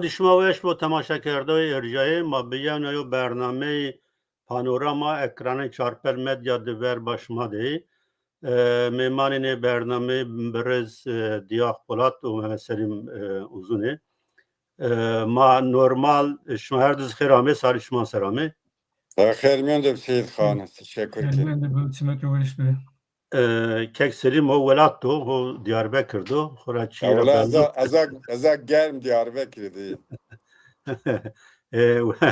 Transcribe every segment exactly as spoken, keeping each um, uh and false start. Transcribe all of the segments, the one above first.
Dişima weş bo temaşekerdoyê ercayê ma bi yewna yo bernameyê Panorama ekranê Çarpel Medya di verba şima de yê. E, mêmanê nê bernameyê birêz, e, Diyax Polat û Mehmet Selîm, e, Uzun ê. E, ma normal, e, şima her du zî xêr amê, salî şima ser amê. E, xêr mendê bi Seyîd Xan, teşekkür ederim. Xêr mendê bi, çimet û weş be. E, kek Selîm ho welat do, ho Diyarbekir do. Xora çî ra bello. Eza, eza, eza germ Diyarbekir de. E,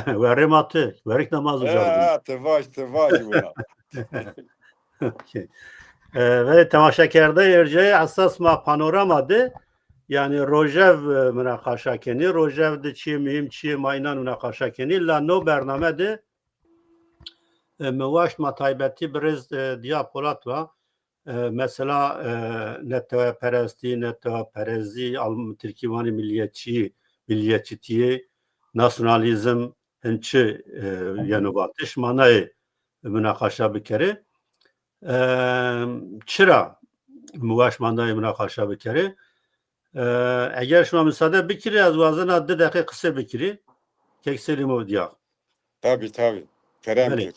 werê ma ti, werik namaz uca. Ha, ti vaj, ti vaj buna. Okey. E, ve temaşekerde ercayê esas ma panorama de, yani rojev, e, münaqaşa kenî, rojev de çîyê muhîm çîyê ma înan münaqaşa kenî, la no bername de e, mi waşt ma taybetî birêz, e, Diya Polat va. E, mesela, e, neteweperestî, neteweperezî, al-, tirkî vanî milliyetçî, milliyetçîtîye, nasyonalîzm, hin çi, e, yeno vatiş, ma nayê munaqaşa bikerê. E, çira mi waşt ma nayê munaqaşa bikerê? E, eger şima misade bikirî, ez wazena di deqe qise bikirî. Kek Selîmo Diyax. Tabî, tabî. Kerem kir.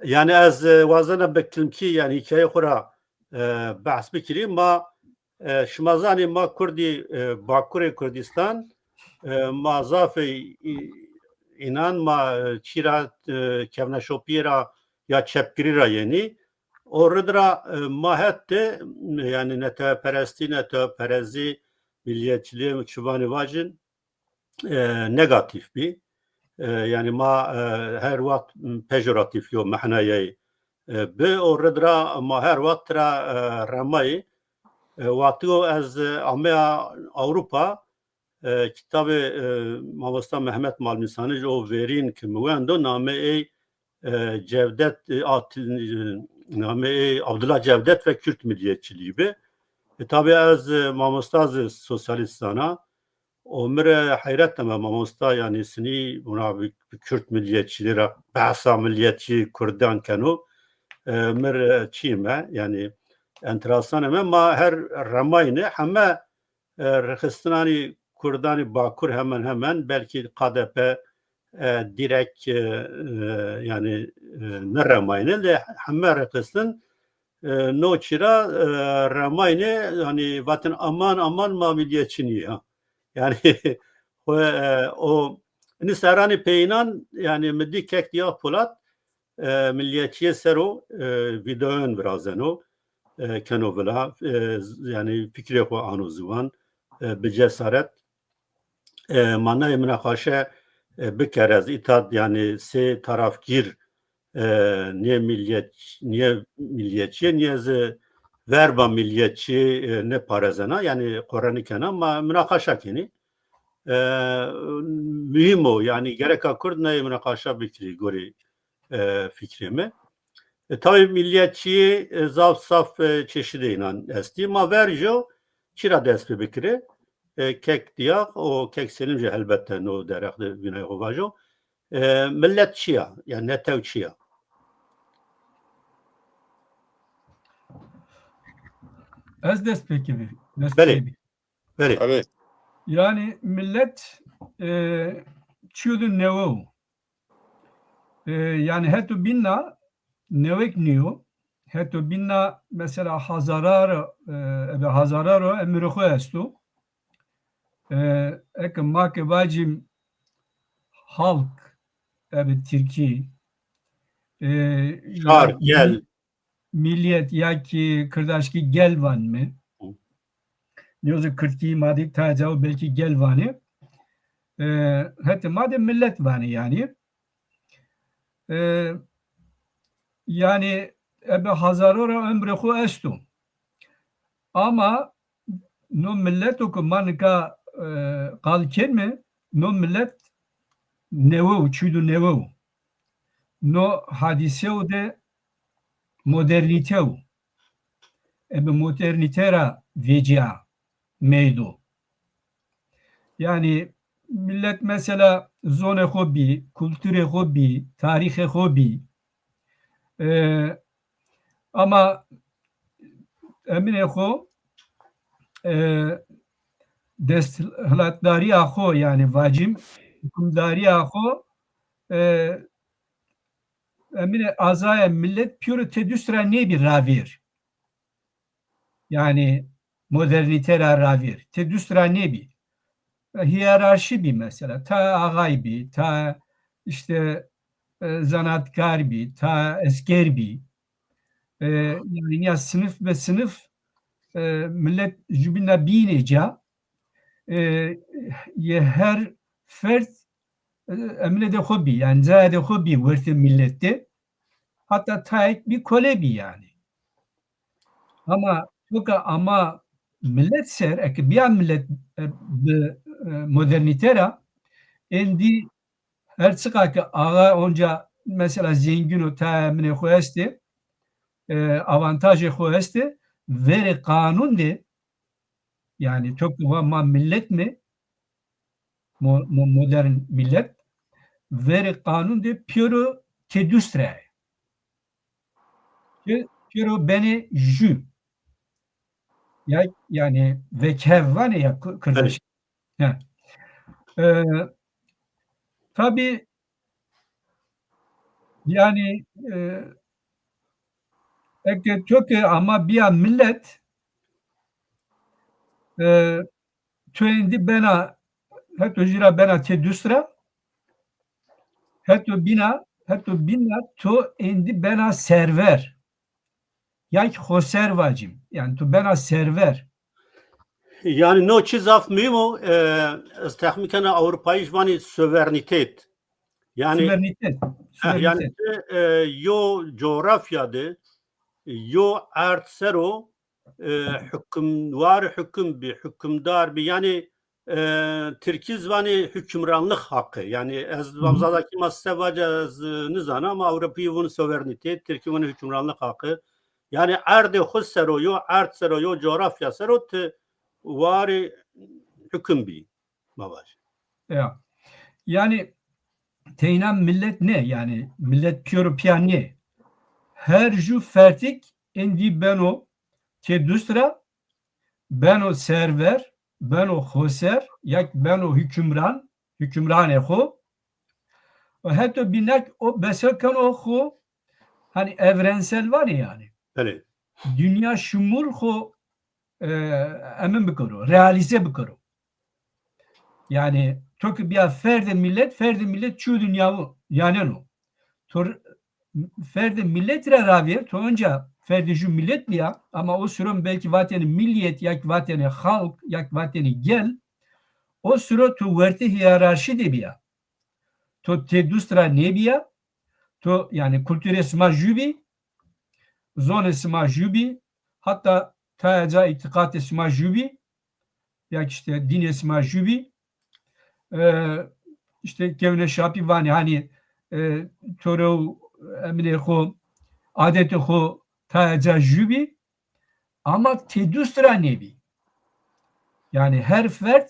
Yani ez, e, wazena bi kilmkî, yani hîkaye xwu ra, e, behs bikirî. Ma, e, şima zanî ma Kurdî, e, Bakurê Kurdîstan, e, ma zafê î-, înan ma, e, çî ra, e, kevneşopîyê ra ya çepgirî ra yenî. O rid ra, e, ma het de, yani neteweperestî, neteweperezî, milliyetçiliği çi vanî vajin, e, negatîf bî. E, yani ma, e, her wext pejoratîf yo mehnayey, e, bi. O rid ra ma her wext ra, e, remayî. E, wextî ez, e, ameya Ewropa, e, kitabê, e, mamosta Mehmet Malmîsanij o verîn ki mi wendo, namê ey, e, Cevdet, e, At-, e, namê ey Abdullah Cevdet ve Kürt milliyetçiliği bi. E, tabi ez, e, mamosta zî sosyalîst zana. O mi rê heyret deme mamosta, yani sinî buna bi, bi Kürt milliyetçiliği ra, behsa milliyetçî Kurdan keno. E, mi rê çî me, yani enteresan eme, ma her remayne heme e, rixistinanî Kurdanî Bakur hemen hemen belkî K D P, e, direkt, e, e, yani, e, niremayne de heme rixistin, e, no çî ra, e, remayne, yani vatin aman aman ma milliyetçî nîya. Yani xwu, e, o, ini seranî peyînan, yani mi dî kek Diya Polat, e, milliyetçîye ser o, e, vîdeoyan virazeno, e, keno vila, e, z-, yani fikrê xwu ano ziwan, e, bi cesaret. E, ma nayê munaqaşe, e, biker ez îta d yani sê tarafgîr, e, nê milliyet-, nê milliyetçîye, nê zî verba milliyetçî, e, nêparezena, yani qore nêkena, ma munaqaşa kenî. E, muhîm o, yani gereka Kurd nayê munaqaşa bikirî gorî e, fikrê mi. E, tabî milliyetçîyê, e, zaf zaf, e, çeşidê înan estî. Ma verco çî ra dest pê bikirê? E, kek Diyax û kek Selîm jî helbette no derex de vînayê xo vajo. E, millet çi ya? Yani netew çi ya? Ez dest pê kibî. Dest Belê. pê bî. Belê. Belê. Yani millet, e, çîyo di newe o. E, yani heto bîna newek nîyo. Heto bîna mesela hazara ro, e, ebe hazara ro emrê xo esto. E, eke ma ke vacîm halk, ebe tirkî, e, Şar, ya gel. Milliyet ya ki kirdaşkî gel vanîme. Hı. Nîyo zî kirdkî ma de tayê cawo belkî gel vanê. E, hetê ma de millet vanê yanî. E, yanî ebe hazaro ra emrê xo esto. Ama no milleto ke ma nika, e, qal kenme, no millet newe o, çîyo di newe o. No hadîse o de modernîte o. Ebe modernîte ra vecîya meydo. Yanî millet mesela zonê xo bî, kulturê xo bî, tarîxê xo bî. E, ama emînê xo, e, desthilatdarîya xo, yanî vacîm, hukimdarîya xo, e, emine azaya millet pîyoro tedust ra nêbî ravêr. Yanî modernîte ra ravêr. Tedust ra nêbî. Hîyerarşî bî mesela. Ta axay bî, ta îşte, e, zanatkar bî, ta esker bî. E, yanî ya sinif be sinif, e, millet jubîn ra bîyînê ca. E, yê her ferd, e, emine de xo bî, yanî cayê de xo bî wertê millet de. Hata tayêk bî kole bî yanî. Ama to ke ama millet ser, eke bîya millet, e, bi, e, modernîte ra, êndî her çiqa ke axa onca mesela zengîn o, tayê minê xo estê, e, avantajê xo estê, verê qanûn de, yanî to ke va ma millet me, mo-, mo-, modern millet, verê qanûn de pêro tedust ra yê. Pê-, pêro benê jü. Ya, yanî vekhev vanê ya ku-, Belê. Kirdiş. He. E, tabî yanî, e, eke to ke ama bîya millet, e, to êndî bena, heto jü ra bena tedust ra, heto bîna, heto bîna to êndî bena server. Ya ki xoser vacîm. Yanî to bena server. Yanî no çî zaf muhîm o, e, ez texmîn kena Ewropayî jî vanî suverenitet. Yanî, suverenitet. Heh, yanî suverenitet. Ti, e, yo coğrafya de, yo erd ser o, e, hukimdar, hukim bî, hukimdar bî. Yanî, e, Tirkî zî vanê hukimranlık hakkı. Yanî ez, hı hı, Zazakî ma se vace ez, e, nizana ama Ewropî vûn suverenitet, Tirkî vûn hukimranlık hakkı. Yanî erdê xwu ser o, yo erd ser o, yo coğrafya ser o ti warê hukim bî. Ma vaj. Ya. Yanî teyna millet nê, yanî millet pîyoro pîya nê. Her jü fertik êndî beno tedust ra, beno server, beno xoser, ya ki beno hukimran, hukimranê xwu. Û heto bîna ki o bese keno xwu, hanî evrensel vanê yanî. Belê. Dinya şimul xwu, e, emin bikero, realize bikero. Yanî to ki bîya ferdê millet, ferdê millet çû dinya yaneno. To r-, ferdê millet ra ravêr, to onca ferdê jü millet bîya, ama o siro belkî vatêne millîyet, ya ki vatêne xalq, ya ki vatêne gel, o siro to wertê hîyerarşî de bîya. To tedust ra nêbîya, to, yanî kulturê sima jü bî, zonê sima jü bî, hata tayê ca îtîqatê sima jü bî, ya ki îşte dînê sima jü bî. E, îşte kewne şapî vanê, hanî, e, to rew, eminê xwu, adetê xwu tayê ca jü bî, ama tedust ra nêbî. Yanî her ferd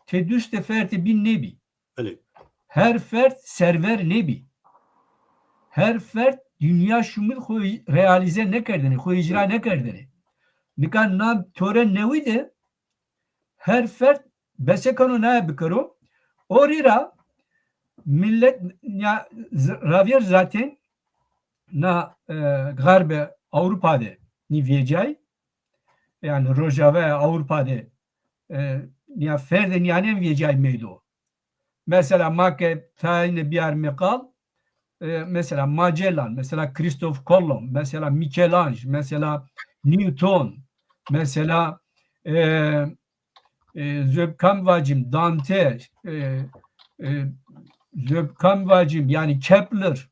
tedustê ferdê bîn nêbî. Belê. Her ferd server nêbî. Her ferd dinya şimul xwu realize nêkerdêne, xwu îcra nêkerdêne. Nika na tore newî de her ferd bese keno naye bikero. O rî ra millet ya z-, ravêr zaten na, e, Xerbê Ewropa de nî vêcay, yanî Rojavayê Ewropa de, e, ya ferdê nîyanên vêcay meydo. Mesela ma ke tayîne bîyarîme qal, e, mesela Magellan, mesela Christoph Kolomb, mesela Michelangelo, mesela Newton, mesela, e, e, zobî kam vacîm, Dante, e, e, zobî kam vacîm, yanî Kepler,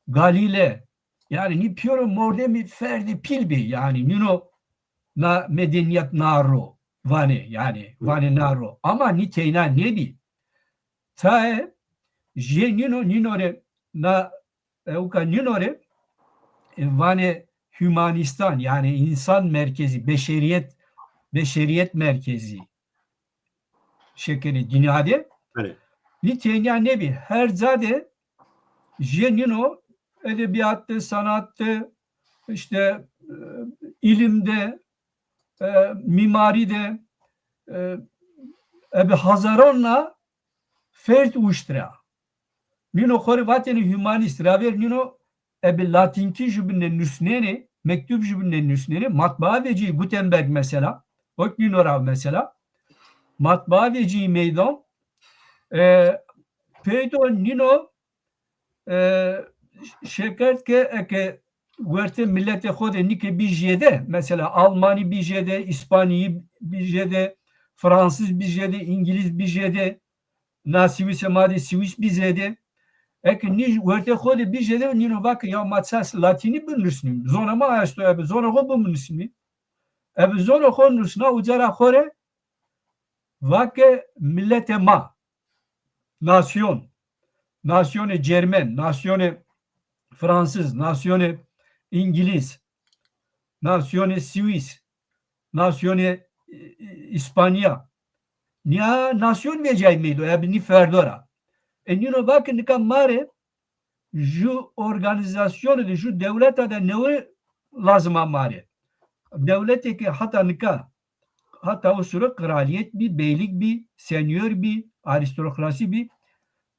Galile, yanî nî pîyoro mordemî ferdê pîl bî, yanî nîno na medenîyet na ro vanê, yanî vanê na ro. Ama nî teyna nêbî. Tayê jê nîno, nîno rê na, ewka nîno rê, e, vanê humanîstan, yanî însan merkezî, beşerîyet, beşerîyet merkezî şeklê dinya de. Belê. Nî tenya nêbî. Her ca de jê nîno, edebîyat de, sanat de, îşte, e, îlim de, e, mîmarî de, e, Ebe hazaron na ferd uşt ra. Nîno xo rê vatêne humanîst. Ravêr nîno ebe latînkî jubîne nusnêne, mektub jubîne nusnêne, matbaa vecîyî Gutenberg mesela. O kî nîno ra mesela. Matbaa vecîyî meydan. E, peydo nîno e, şêkerd ke eke wertê miletê xo de nîke bî jêde, mesela Almanî bî jêde, Îspanîyî bî jêde, Fransîz bî jêde, Îngilîz bî jêde, na Sîwîsê ma de Sîwîs bî zêde. Eke nî wertê xo de bî jêde, nîno vake ya ma ças latînî binusnîm. Zonê ma esto, ebe zonê xo binusnî. Ebe zonê xo nusna, uca ra xo rê vake miletê ma. Nasyon, nasyonê Cermen, nasyonê Fransız, nasyonê İngiliz, nasyonê Swîs, nasyonê, e, e, İspanya. Nîya nasyon vecayî meydo, ebe nî ferdo ra. E, nîno vake nika ma rê ju organîzasyonî de, ju dewleta de newe lazim a ma rê. Dewletê ke hata nika, hata o sure qralîyet bî, beylik bî, senyor bî, arîstokrasî bî.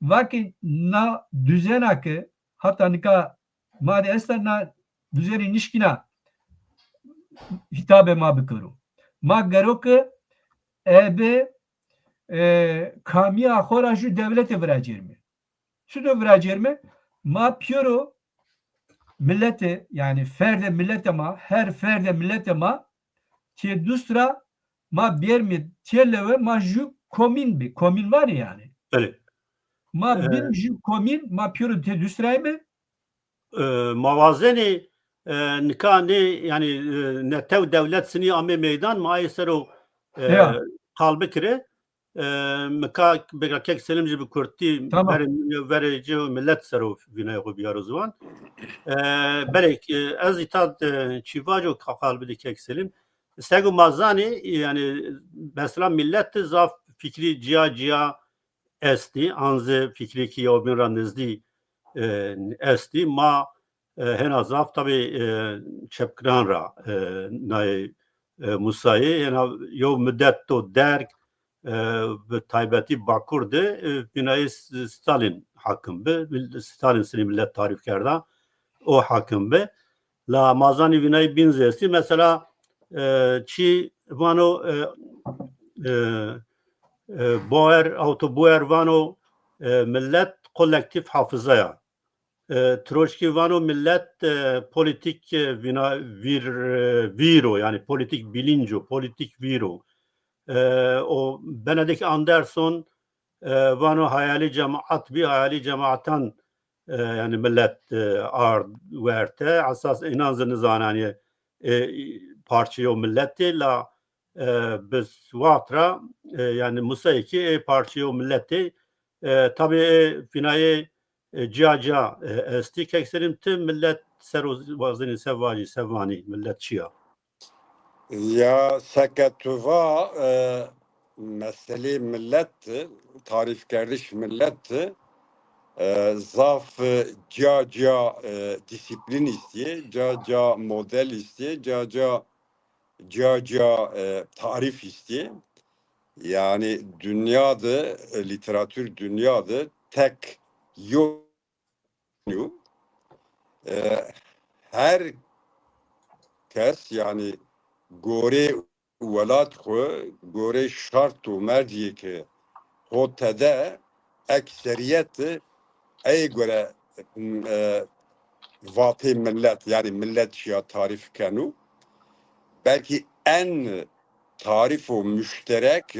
Vake na duzena ke hata nika ma de esta, na duzenî nişkîna hîtabê ma bikero. Ma gero ke ebe, e, kamîya xo ra ju dewlete viracerme. Çudo viracerme? Ma pîyero miletê, yanî ferdê miletê ma, her ferdê miletê ma têdust ra ma bêrme têlewe, ma ju komîn bî. Komîn vanê yanî. Belê. Ma, e, bîn ju komîn, ma pîyero têdust ra ebe. E, ma wazenê, e, nika nê, yanî, e, netew dewlet sinî amê meydan, ma ayê ser o, e, ya, qal bikirê. E, mi ka beka kek Selim jî bi kurtî, tamam, verê, verê ci millet ser o vînayê xo biyaro ziwan. E, belê, e, ez îta, e, çî vaco ka qal bidî kek Selim. Sego ma zanê, yanî, mesela millet de zaf fikrî ciya ciya estî, an zî fikrêkî yewbîn ra nizdî, e, estî. Ma, e, hêna zaf tabî, e, çepkiran ra, e, nayê, e, musayê, hêna yew mudet do derg, e, bi taybetî Bakur de, e, vînayê S-, Stalin hakim bi. Stalin sinî millet tarîf kerda. O hakim bi. La ma zanî vînayî bîn zî estî. Mesela, e, çî vano, e, e, e, Boer, Otto Boer vano, e, millet kolektîf hafıza ya. E, Troçkî vano millet, e, politik, e, vîna-, vîr, e, vîr o, yanî politik bilinç o, politik vîr o. E, o Benedict Anderson, e, vano hayalî cemaat bî, hayalî cematan, e, yanî millet, e, ard werte. Esas înan zî nizananî, e, parçeyê o miletê la, e, bi waxt ra, e, yanî musayê kî ê parçeyê o miletê, e, tabî ê vînayê, e, ciya ciya, e, estî. Kek Selim, ti millet ser o wazenî se vajî, se vanî, millet çi ya? Ya seke tu va, e, meselê millet, tarîfkerdiş millet, e, zaf, e, ca ca, e, disiplîn îstîyê, ca ca model îstîyê, ca ca, ca ca, e, tarîf îstîyê. Yanî dinya de, e, lîteratûr dinya de tek yo yo. E, her kes, yanî, gorê welat xwu, gorê şart û mercê ke ho tede, ekserîyet ey gore, e, vatê millet, yanî millet şiya tarîf keno. Belkî en tarîfo muşterek,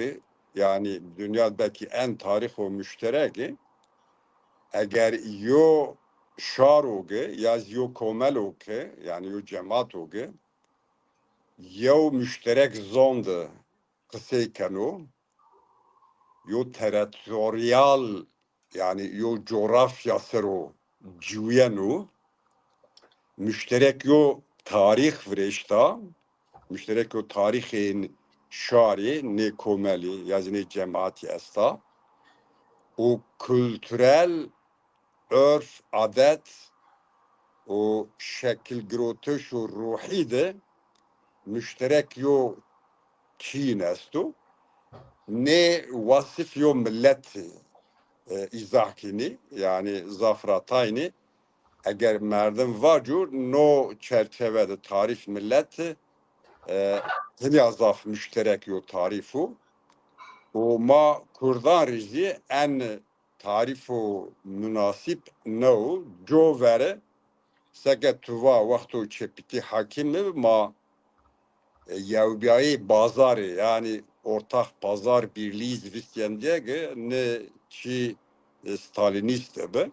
yanî dinya belkî en tarîfo muşterek, eger yo şaro gi, ya zî yo komelo ki, yanî yo cemato gi, yew muşterek zon di qisey keno, yo terîtoryal, yanî yo cografya ser o ciwîyeno, muşterek yo tarîx virêşta, muşterek yo tarîxên şarî, nê komelî ya zî nê cemaatî esta û kulturel urf, adet û şekilgirotiş û ruhî de muşterek yo çîn esto. nê wasif yo millet, e, îzah kenî, yanî zaf ra taynî. Eger merdim vaco no çerçeve de tarîf millet, e, hinya zaf muşterek yo tarîf o. Û ma kurdan rê jî en tarîfo munasîb newo. Co vere, seke tu va wexto çepîtî hakîm bi, ma, e, yewbîyayê bazarê, yanî ortax pazar birlîyî zî vistîyen dîye ke ne çî, e, stalînîst bi.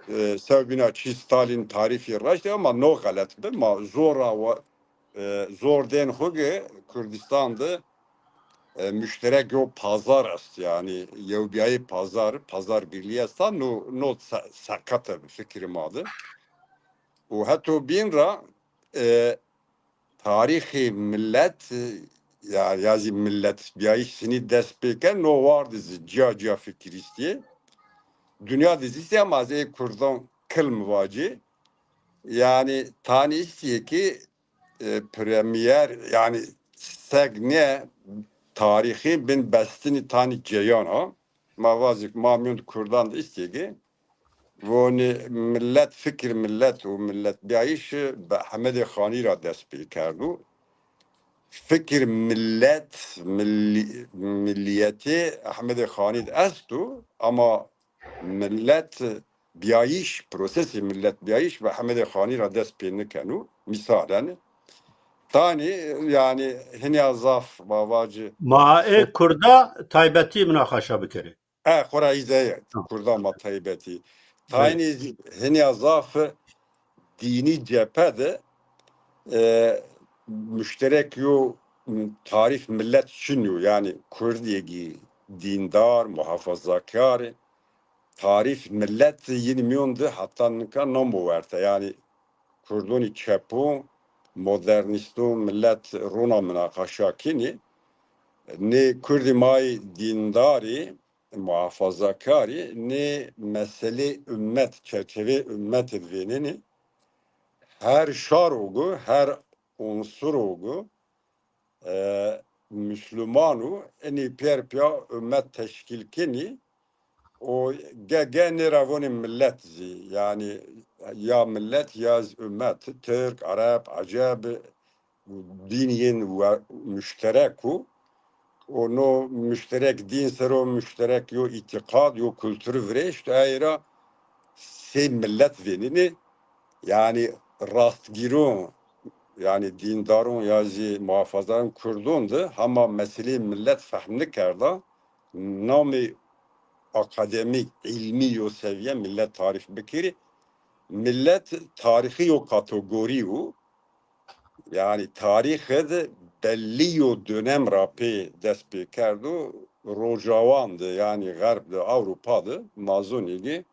E, sewbîna çî Stalîn tarîfî raşt ê ama no xelet bi. Ma zor ra wa-, e, zor dên xwu ke Kurdistan de, e, muşterek yo pazar est, yanî yewbîyayê pazar, pazar birlîyî esta, no, no se-, seqet e bi fikrê ma de. Û heto bîn ra, e, tarîxê millet, e, ya, ya zî milletbîyayîş sinî dest pê kerd, no war de zî cîya cîya fikir îstîyê. Dinya de zî îstîyê ama ez ê kurdan kilm vacî. Yanî tanî îstîyê ki, e, premiyer, yanî seg nê tarîxî bin bestinî tanî ceyan a. Ma vazî ma mîyon di kurdan de îstîyê ki vonî millet, fikir millet û milletbîyayîş bi Ehmedê Xanî ra dest pê kerdo. Fikir millet, millî-, millîyetê Ehmedê Xanî de esto ama millet bîyayîş, prosesê millet bîyayîş bi Ehmedê Xanî ra dest pê nikeno. Mîsalen, tanî, yanî, hinya zaf ma vacî. Ma ê so- Kurda taybetî munaqaşa bikerê. E, xora îzeye, Tamam. Kurda ma taybetî. Taynî zî hinya zaf dînî cephe de, e, muşterek yo tarîf millet çin yo. Yanî Kurdîyê kî dîndar, muhafazakar, tarîf millet yin mîyon de heta nika namo werte. Yanî Kurdonî çepo, modernîsto millet rona munaqaşa kenî. Nê Kurdî ma yê dîndarî, muhafazakarî, nê meselê ummet, çerçeveyê ummetî de vênenî. Her şarogu, her unsurogu, e, Musluman û inî pêr pîya ummet teşkîl kenî û ge-, ge nê ra vonê millet zî, yanî ya millet ya zî ummet, Tirk, Ereb, Eceb, dîn yên we-, muşterek o. Û no muşterek dîn ser o muşterek yo îtîqad, yo kultur virêşt, ey ra sey millet vênenê. Yanî rastgîron, yanî dîndaron ya zî muhafazaron Kurdon de hema meseleyê millet fehm nikerda, namê akademîk, îlmî yo sevîye millet tarîf bikerî. Millet tarîxî yo kategorî yo. Yanî tarîxê de bellî yo dönem ra pê dest pê kerdo, Rojawan de, yanî Xerb de, Ewropa de, ma zonî kî,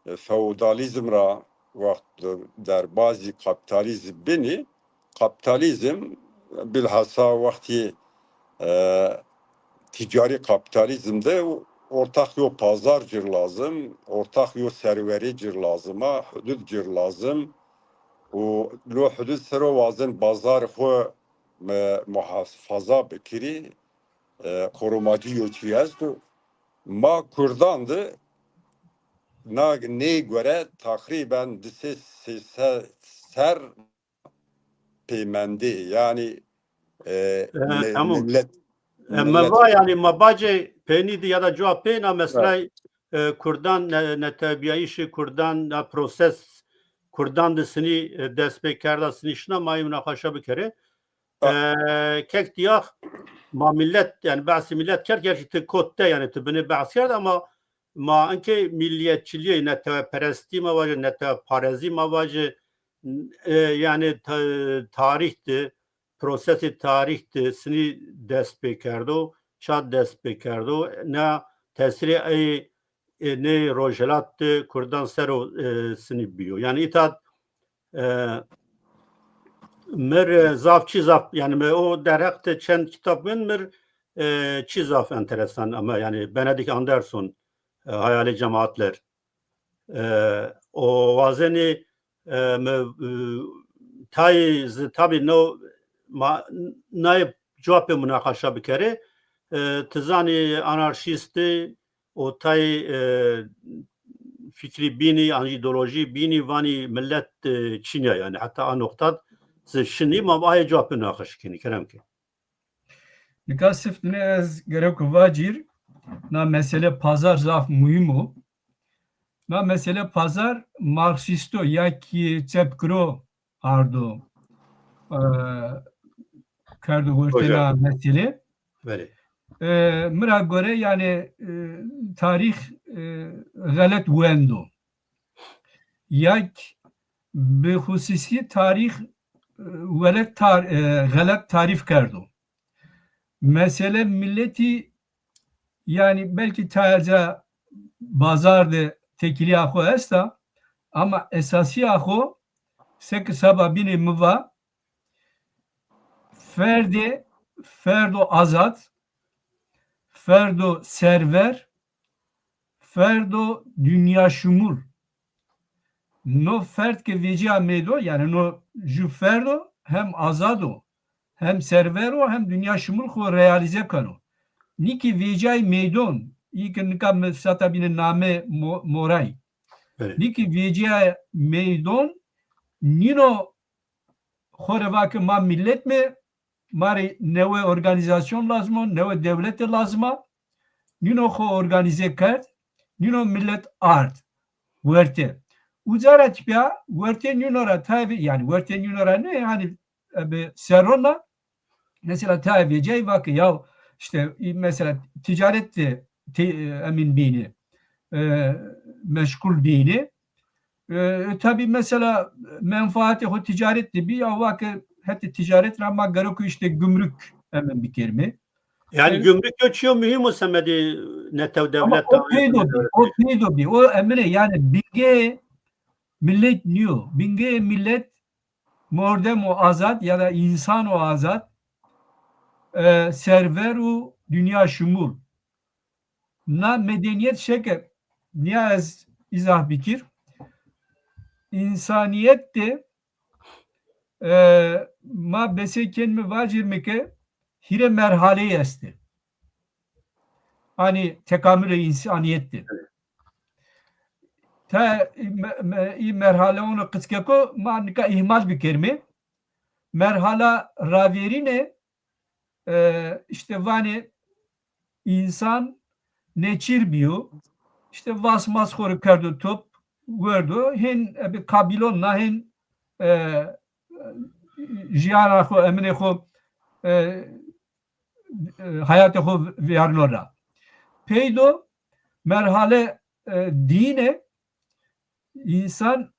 e, feodalîzm ra wext de derbazî kapîtalîzm binî. Kapîtalîzm bilhassa wextî, e, tîcarî kapîtalîzm de ortax yo pazar cir lazim, ortax yo serwerî cir lazim a, hudud cir lazim. Û lo hudud ser o wazen bazarê xwu, e, muhafaza bikirî, e, korumacî yo çî esto. Ma Kurdan de na nê gore teqrîben di sey sey sey ser peymendê, yanî, e, E, mi-, tamam. Millet, E, millet. Ma va, yanî, ma bacê peynî de ya da cuwa peyna mesela, e, Kurdan, ne-, netewebîyayîşê Kurdan, na proses Kurdan de sinî, e, dest pê kerda, sinî şina, ma yê munaqaşa bikerê. A- E, kek diyax, ma millet, yanî behsê millet kerd, gerçî ti kot te, yanî ti binê behs kerd ama ma inkê milliyetçilîyê, neteweperestî ma vajê, neteweparezî ma vajê, e, yanî ta-, tarîx de, prosesê tarîx de sinî dest pê kerdo, ça dest pê kerdo, na tesîrê ey, e, nê rojhelat de Kurdan ser o, e, sinî bîyo. Yanî îta, e, mir, e, zaf çî zaf, yanî mi o derheq de çend kitab wend, mir, e, çî zaf enteresan ama yanî Benedict Anderson, e, Hayalê Cemaatler. E, o wazenî, e, mi, e, tayê zi tabî no ma, nayê cuwa pê munaqaşa bikerê. e, ti zanî anarşîstî û tay, e, fikrî bînî, an îdeolojî bînî, vanî milet, e, çin ya, yanî heta a noqta zi şinî, ma aye cewab naqîş kenî, kerem ke. Nika sif ne ez gerek vacîr, na mesele pazar zaf muhîm o. Na mesele pazar marksîsto ya kî çepkiro ardo, e, kerdo wertê na mesele. Belê. E, mi ra gore, yanî, e, tarîx, e, xelet wendo. Ya kî bi xusîsî tarîx, e, welet tar-, e, xelet tarîf kerdo. Mesele miletî, yanî belkî tayê ca bazar de tekîlîya xo esta, ama esasîya xo, seke seba bînê mi va, ferdê, ferdo azad, ferdo server, ferdo dinya şimul. No ferd ke vecîya meydo, yanî no ju ferd o, hem azad o, hem server o, hem dinya şimul xo realize keno. Nî kî vecîyay meydon, î ke nika mi sata bîne name mo-, moray. Belê. Nî kî vecîyay meydon, nîno xo rê va ke ma milet me, ma rê newe organîzasyon lazim o, newe dewlete lazim a. Nîno xo organîze kerd, nîno milet ard wertê. Uca ra tepîya wertê nîno ra tayê ve-, yanî wertê nîno ra ne, yanî, e, bi serrona, mesela tayê vecîyay va ke ya îşte, î, mesela ticaret de te-, e, emîn bînî, e, meşgul bînî. E, tabî mesela menfaatê xo ticaret de bî, ya va ke hetê ticaret ra ma gereko îşte gümrük emîn bikerîme. Yanî gümrük yo çîyo muhîm o semedê netew dewlet. Ama o peydo bî, o peydo bî. O emîne, yanî bingeyê milet nîyo. Bingeyê milet mordemo azad ya da însano azad, e, server û dinya şimul. Na medenîyet şeke, nîya ez îzah bikir. Însanîyet de, e, ma besê kenîme vacîrîme ke hîrê merhaleyî estê. Hanî tekamulê însanîyet de. Ta me-, me-, î merhaleûnê qickeko ma nika îhmal bikerîme. Merhala ravêrîne, e, îşte vanê însan neçîr bîyo. Îşte vas mas xo rê kerdo top, werdo. Hên, e, bi kabîlon na hên, e, jîyana xo, emînê xo, e, e, hayatê xo vîyarno ra. Peydo merhale, e, dîne însan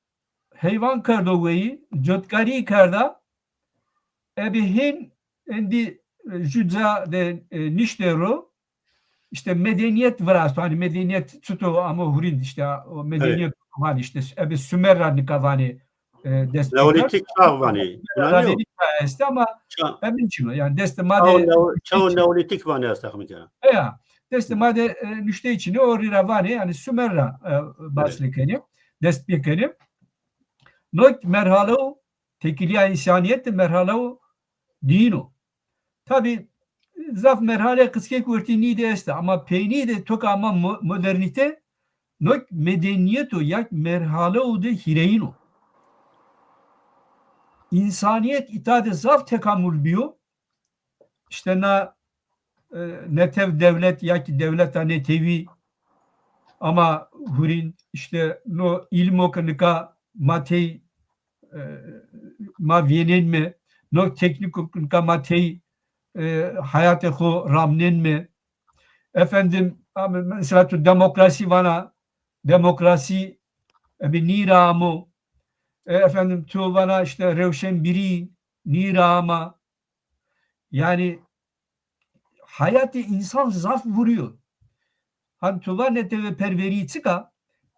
heywan kerdo weyî, cotkarî kerda, ebi hên endî, e, ju ca de, e, niştê ro, îşte medenîyet virasto. Hanî medenîyet çito amo hurîn, îşte o medenîyet vanê, îşte ebi Sumer ra nika vanê, e, dest pêkerd. Neolîtîk çağ vanê. Ravêrî çağ estê ama emîn çin o. Yanî destê ma de çağ neolîtîk vanê ez texmîn kena. Eya, destê ma de, e, nuşteyî çin o, o rî ra vanê, yanî Sumer ra, e, bas kenê, dest pêkenê. No merhaleû tekîlîya însanîyet de merhaleû dîn o. Tabî zaf merhale qickek wertê nî de estê ama peynî de to ke ama mo-, modernîte, no medenîyet o, ya merhaleû de hîrêyin o. Însanîyet îta de zaf tekamul bîyo. Îşte na, e, netew dewlet ya kî dewleta netewî ama hurîn, îşte no îlmo ke nika ma tey, e, ma vîyênenme, no teknîko ke nika ma tey, e, hayatê xo ramnenme. Efendim, ama mesela tu demokrasî vana, demokrasî, e, bi nî ra amo. E, efendim, tu vana îşte rewşenbîrî nî ra ama. Yanî hayatê însan zaf vurîyo. Hanî tu va neteweperwerî çik a?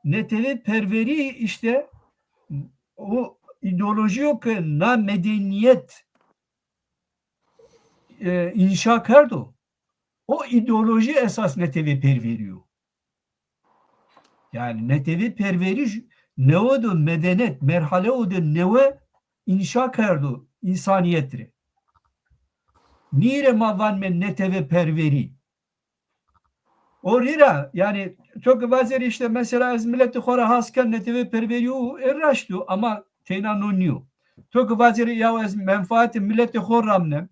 Neteweperwerî îşte o îdeolojî yo ke na medenîyet, e, înşa kerdo. O îdeolojî esas neteweperwerî yo. Yanî neteweperwerî ju-, newe de medenet, merhaleû de newe înşa kerdo însanîyet rê. Nî rê ma vanme neteweperwerî. O rî ra, yanî to ki vazêrî îşte mesela ez miletê xo ra has ken, netewê perwerî û, e, raşt o, ama teyna no nîyo. To ki vazêrî ya ez menfaatê miletê xo ramnen,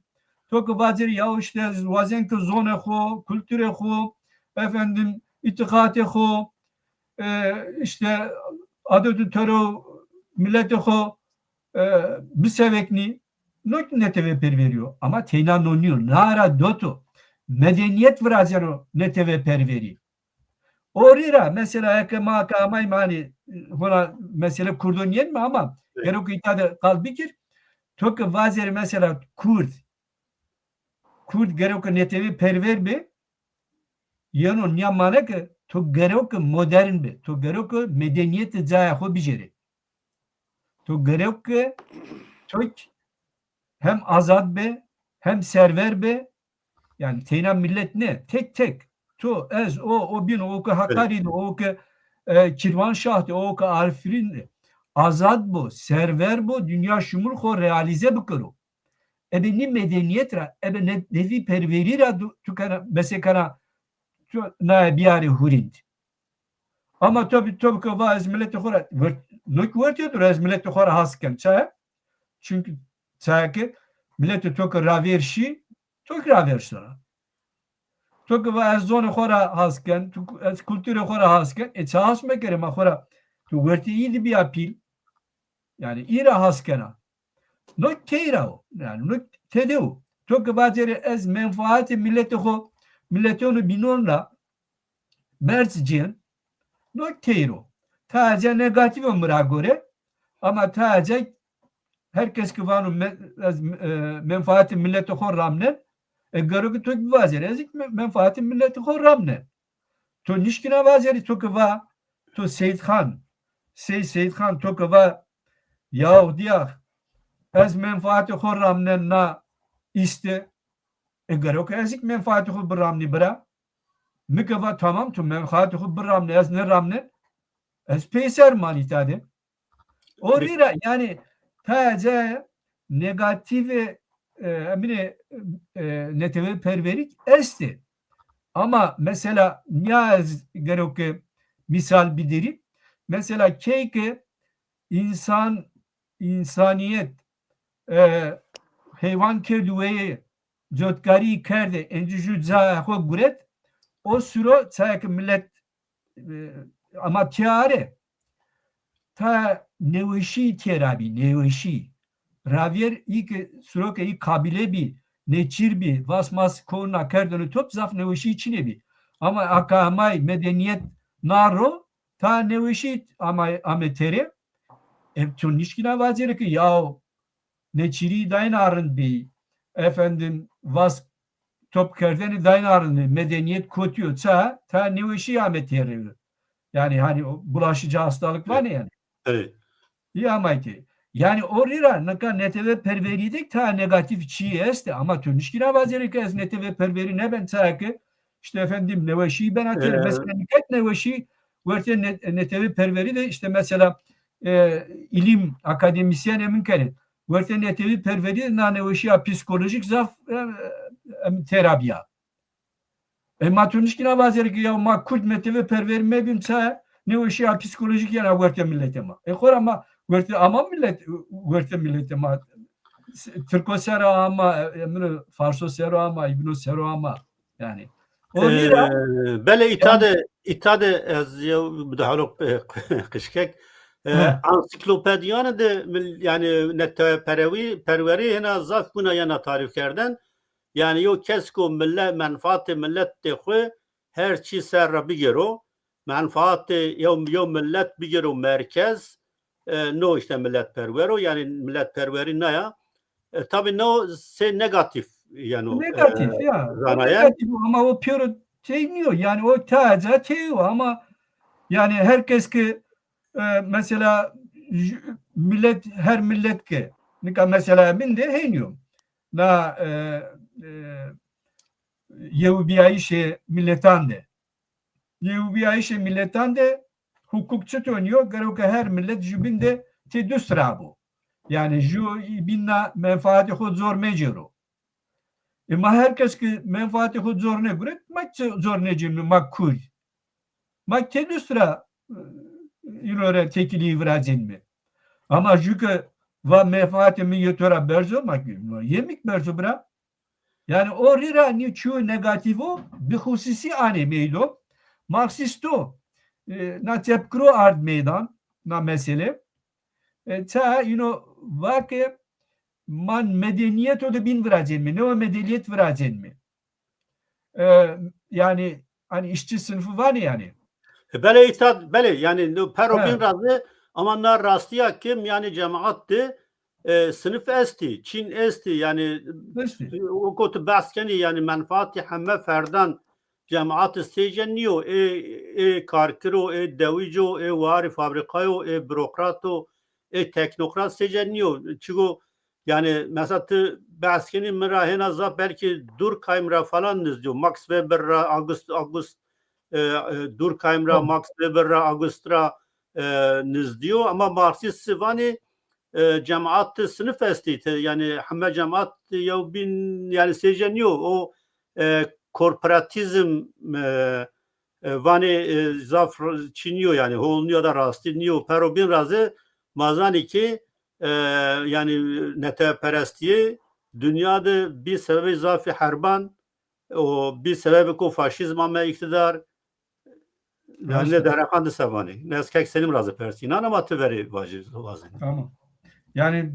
to ki vazêrî ya îşte ez wazen ki zonê xo, kulturê xo, efendim, îtîqatê xo, e, îşte adet û tero miletê xo, e, biseveknî, no netewê perwerî yo. Ama teyna no nîyo. Na ra do to medenîyet virazeno netewê perwerî. O rî ra mesela eke ma ke amayme hanî hona mesele kurdo nîyenme ama gerek îta de qal bikir. To ke vazêrî mesela kurd, kurd gerek netewê perwer bê, yeno nîya mane ke to gerek modern bê. To gerek medenîyetê cayê xo bicêrê. To gerek ke Türk hem azad bê, hem server bê. Yanî teyna milet nê, tek tek. To, ez, o, o bîn, o ke Hakarî de, o ke, e, Kirmanşah de, o ke Arfîn de. Azad bo, server bo, dinya şimul xo realîze bikero. Ebe nî medenîyet ra, ebe ne-, netewî perwerî ra tu, tu kena, besekena, tu naye biyarê hurînd. Ama to bi, to bi ke va ez miletê xo ra, wert-, no ki wertê dur ez miletê xo ra has ken. Çaye? Çunkî çaye ke miletê to ke ravêr şî, to ki ravêr sona. To ke va ez zonê xo ra has ken, tu, ez kulturê xo ra has ken, e ça has mekerê ma xo ra, tu wertê î di bîya pîl. Yanî î ra has kena. No tey ra o. Yanî no tede o. To ke vacêrê ez menfaatê miletê xo, miletêno bînon ra merc cên, no tey ro. Tace negatîf o mi ra gore, ama tace her kes ki vano me-, ez, e, menfaatê miletê xo ramnen, e, gero ki to ki vacêrê ez ki me-, menfaatê miletê xo ramnen. To nişkîna vazêrî, to ke va, to Seyîdxan, Sey Seyîdxan, to ke va, yaw diyax, ez menfaatê xo ramnen na îste, e, gero ke ez ki menfaatê xo biramnî bira. Mi ke va tamam, to menfaatê xo biramne, ez nêramnen, ez peyser manî îta de. O rî ra, yanî, tace negatîfê, e, emîne, e, netewê perwerî estê. Ama mesela nîya ez gero ke mîsal biderî. Mesela key ke însan, însanîyet, e, heywan kerdî weye, cotkarî kerdê, encî ju cayê xo guret, o suro çayê ke milet, e, ama tîya arê. Ta nêweşî têra bî, nêweşî. Ravêr î ke suro ke î kabîle bî, nêçîr bî, vas mas kona kerdêne top, zaf nêweşî çinê bî. Ama aka amay medenîyet na ro, ta nêweşî amay, ame têrê. E, to nişkîna vacêrê ke yaw, nêçîrî dayna rind bî. Efendim, vas top kerdene dayna rind bî. Medenîyet kotî yo. Ça? Ta nêweşî ame têrê. Yanî hanî o bulaşıcı hastalık vanê yanî. Evet. Î amay tê. Yanî o rî ra nika netewê perwerî de ta negatîf çî estê. Ama to nişkîna vazêrê ke ez netewê perwerî nêben, çaye ke îşte efendim nêweşî bena têrê. E, mesela nika nêweşî wertê net-, netewê perwerî de îşte mesela, e, îlim, akademîsyen emin kenê. Wertê netewî perwerî de na nêweşîya psîkolojîk zaf, e, em, têra bîya. E, ma tu nişkîna vazêrê ke ya ma kurd netewê perwerî mebîm, ça nêweşîya psîkolojîk yena wertê miletê ma. E, xora ma wertê ama milet, wertê miletê ma. Tirko ser o ama, e, emino farso ser o ama, îbno ser o ama. Yanî. O rî ra. Ee, belê îta de, îta de ez yew bidehalo, e, qişkek. E, ansiklopedîyane de mil-, yanî netewperewî, perwerî hêna zaf wina yena tarîf kerden. Yanî yew kes ko mile-, menfaatê miletê xwu her çî ser ra bigêro, menfaatê yew, yew milet bigêro merkez, e, no îşte miletperwer o, yanî miletperwerî na ya. E, tabî no sey negatîf yeno, e, negatîf, ya. O zanayen. Negatîf o, ama o pêro şey nîyo. Yanî o taca şey o ama yanî her kes ki, e, mesela j-, milet, her milet ki nika mesela min de hênîyo. Na, e, e, yewbîyayîşê miletan de. Yewbîyayîşê miletan de hukuk çiton yo, gero ke her milet jubîn de têdust ra bo. Yanî ju bîn na menfaatê xo zor mecêro. E, ma her kes ki menfaatê xo zor nêguret, ma ki zor nêcenîme, ma Kurd. Ma tedust ra, e, îno rê têkilîyî viracenîme. Ama jû ke va menfaatê mi yê to ra berz o, ma ki, ma yê mi ki berz o bira. Yanî o rî ra nî çîyo negatîf o, bixusîsî anê meylo. Marksîsto, e, na tepkiro ard meydan, na mesele. E, ça îno va ke ma medenîyeto de bîn viracenîme, newe medenîyet viracenîme. E, yanî, hanî îşçî sinfî vanê yanî. E, belê, îta, belê, yanî, no pero bîn ra zî, ama na rastîya ke mîyanê cemaat de, e, sinif estî, çîn estî, yanî, weko ti behs kenî, yanî, menfaatê heme ferdan cemaat sêce nîyo, ê, ê karkir o, ê dewij o, ê warê fabrîka yo, ê burokrat o, ê teknokrat sêce nîyo. Çigo, yanî, mesela ti behs kenî, mi ra hêna zaf belkî Durkheim ra falan nizdî yo. Max Weber ra, August, August, e, e, Durkheim ra, Max Weber ra, August ra, e, nizdî yo. Ama Marksîst zî vanê, e, cemaat de sinif estî. Te, yanî heme cemaat yew bîn, yanî sêce nîyo. O, e, korporatîzm, e, e, vanê, e, zaf r-, çî nîyo, yanî hol nîyo da rastî nîyo. Pero bîn ra zî ma zanî ki, e, yanî neteweperestîye dinya de bî sebebê zafî herban û bî sebebêko faşîzm ame îktidar. Yanî nê dereqan de se vanê. Nê ez Kek Selîm ra zî persî înan ama ti verê vajî wazenî. Tamam. Yanî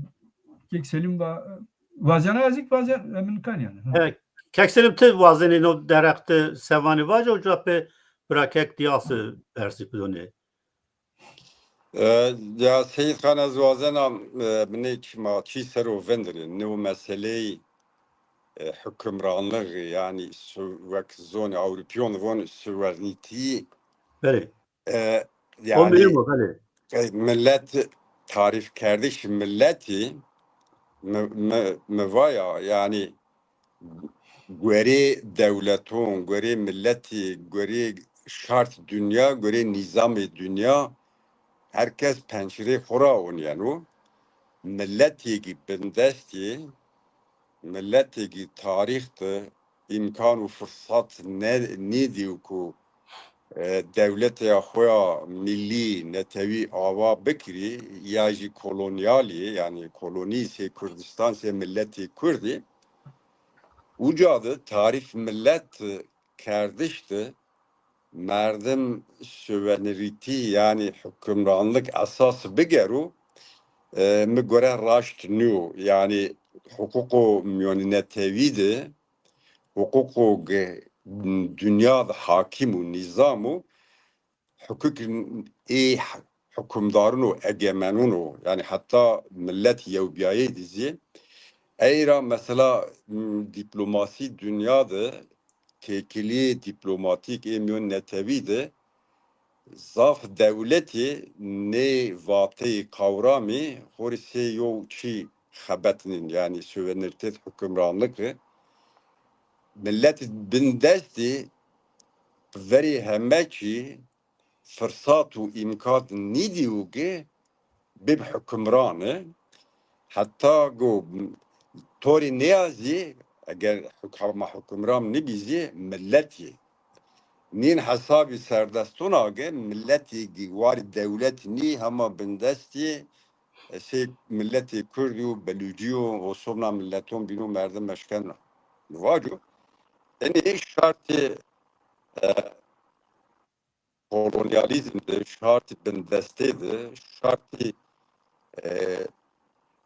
Kek Selîm va-, wazena ez kî wazen, e, min kan yanî. Ha. E, Kek Selîm ti wazenî no dereq de se vanî vaje, uca pê bira Kek Diyas persî bidonê. E, ya Seyîd Xan, ez wazena, e, binê çî ma çî ser o vindirê. Nê o meseleyî, e, hukimranlixî, yanî su-, wek zonê Ewropiyon von suverenîtî. Belê. E, O yanî mühim o, belê. E, millet tarîf kerdiş milletî mi, mi, mi vaya, yanî gorê dewleton, gorê milletî, gorê şart dinya, gorê nîzamê dinya, her kes pencirê xo ra onîyeno. Milletêgî bindestî, milletêgî tarîx de îmkan û firsat ne-, nêdîyo ku, e, dewletê ya xo ya milî, netewî awa bikirî, ya jî kolonyalî, yanî kolonî sey Kurdistan, sey milletê Kurdî. Uca de tarîf millet kerdiş de merdim suverenîtî, yanî hukimranlik esas bigero, e, mi gore raşt nîyo. Yanî huquqo mîyonînetewî de, huquqo ge-, dinya de hakim û nîzam o, hukuk ê hukimdarûn û egemenûn o, yanî heta millet yewbîyayî de zî. Ey ra mesela, m, dîplomasî dinya de, têkilîyê dîplomatîk ê mîyon netewî de zaf dewletî nê vateyê qawramî xo rê sey yew çî xebetnîn, yanî suverenîtet, hukimranlixî. Millet bindestî verê heme çî firsat û îmkan nîdîyo ki bib hukimran. Heta go to rê nêya zî, eger huk-, ma hukimran nîbî zî, millet yê. Nîn hesabî serdestûn a ki milletê ki warî dewlet nî, hema bindest yê, e, sey milletê Kurdî yo, Belûcî yo, o sobna milleton bîno merdim eşkena. Vaco, enê şartê, e, kolonyalîzm de, şartê bindestê de, şartê, e,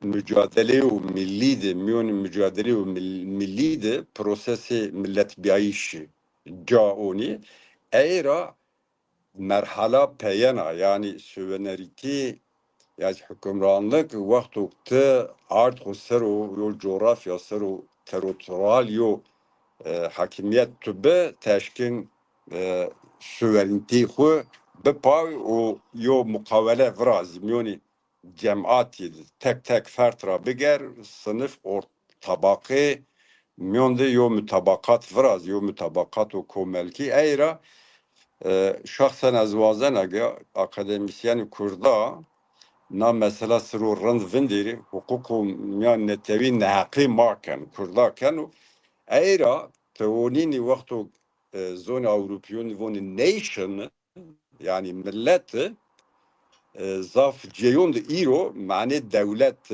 mucadeleyo millî de, mîyonê mucadeleyo mil-, millî de prosesê milletbîyayîşî ca onî. Ey ra merhala peyena, yanî suverenîtî, yanî hukimranlik, wexto ti ard xo ser o, yo coğrafya ser o, territoral yo, e, hakimiyet tu bi, teşkin, e, suverenîtî xo bipay û yo muqawele virazî mîyonî cematî de, tek tek ferd ra biger, sinif, or-, tabaqê, mîyon de yo mutabaqat virazî, yo mutabaqato komelkî. Ey ra, e, şexsen ez wazena ke akademîsyenê Kurda na mesela ser o rind vinderî, huquqo mîyan netewî neheqê ma ken, Kurda keno. Ey ra tewonînî wexto, e, zonê Ewropîyonî vonî nation, yanî millet, e, zaf cêyon de îro manê dewlet,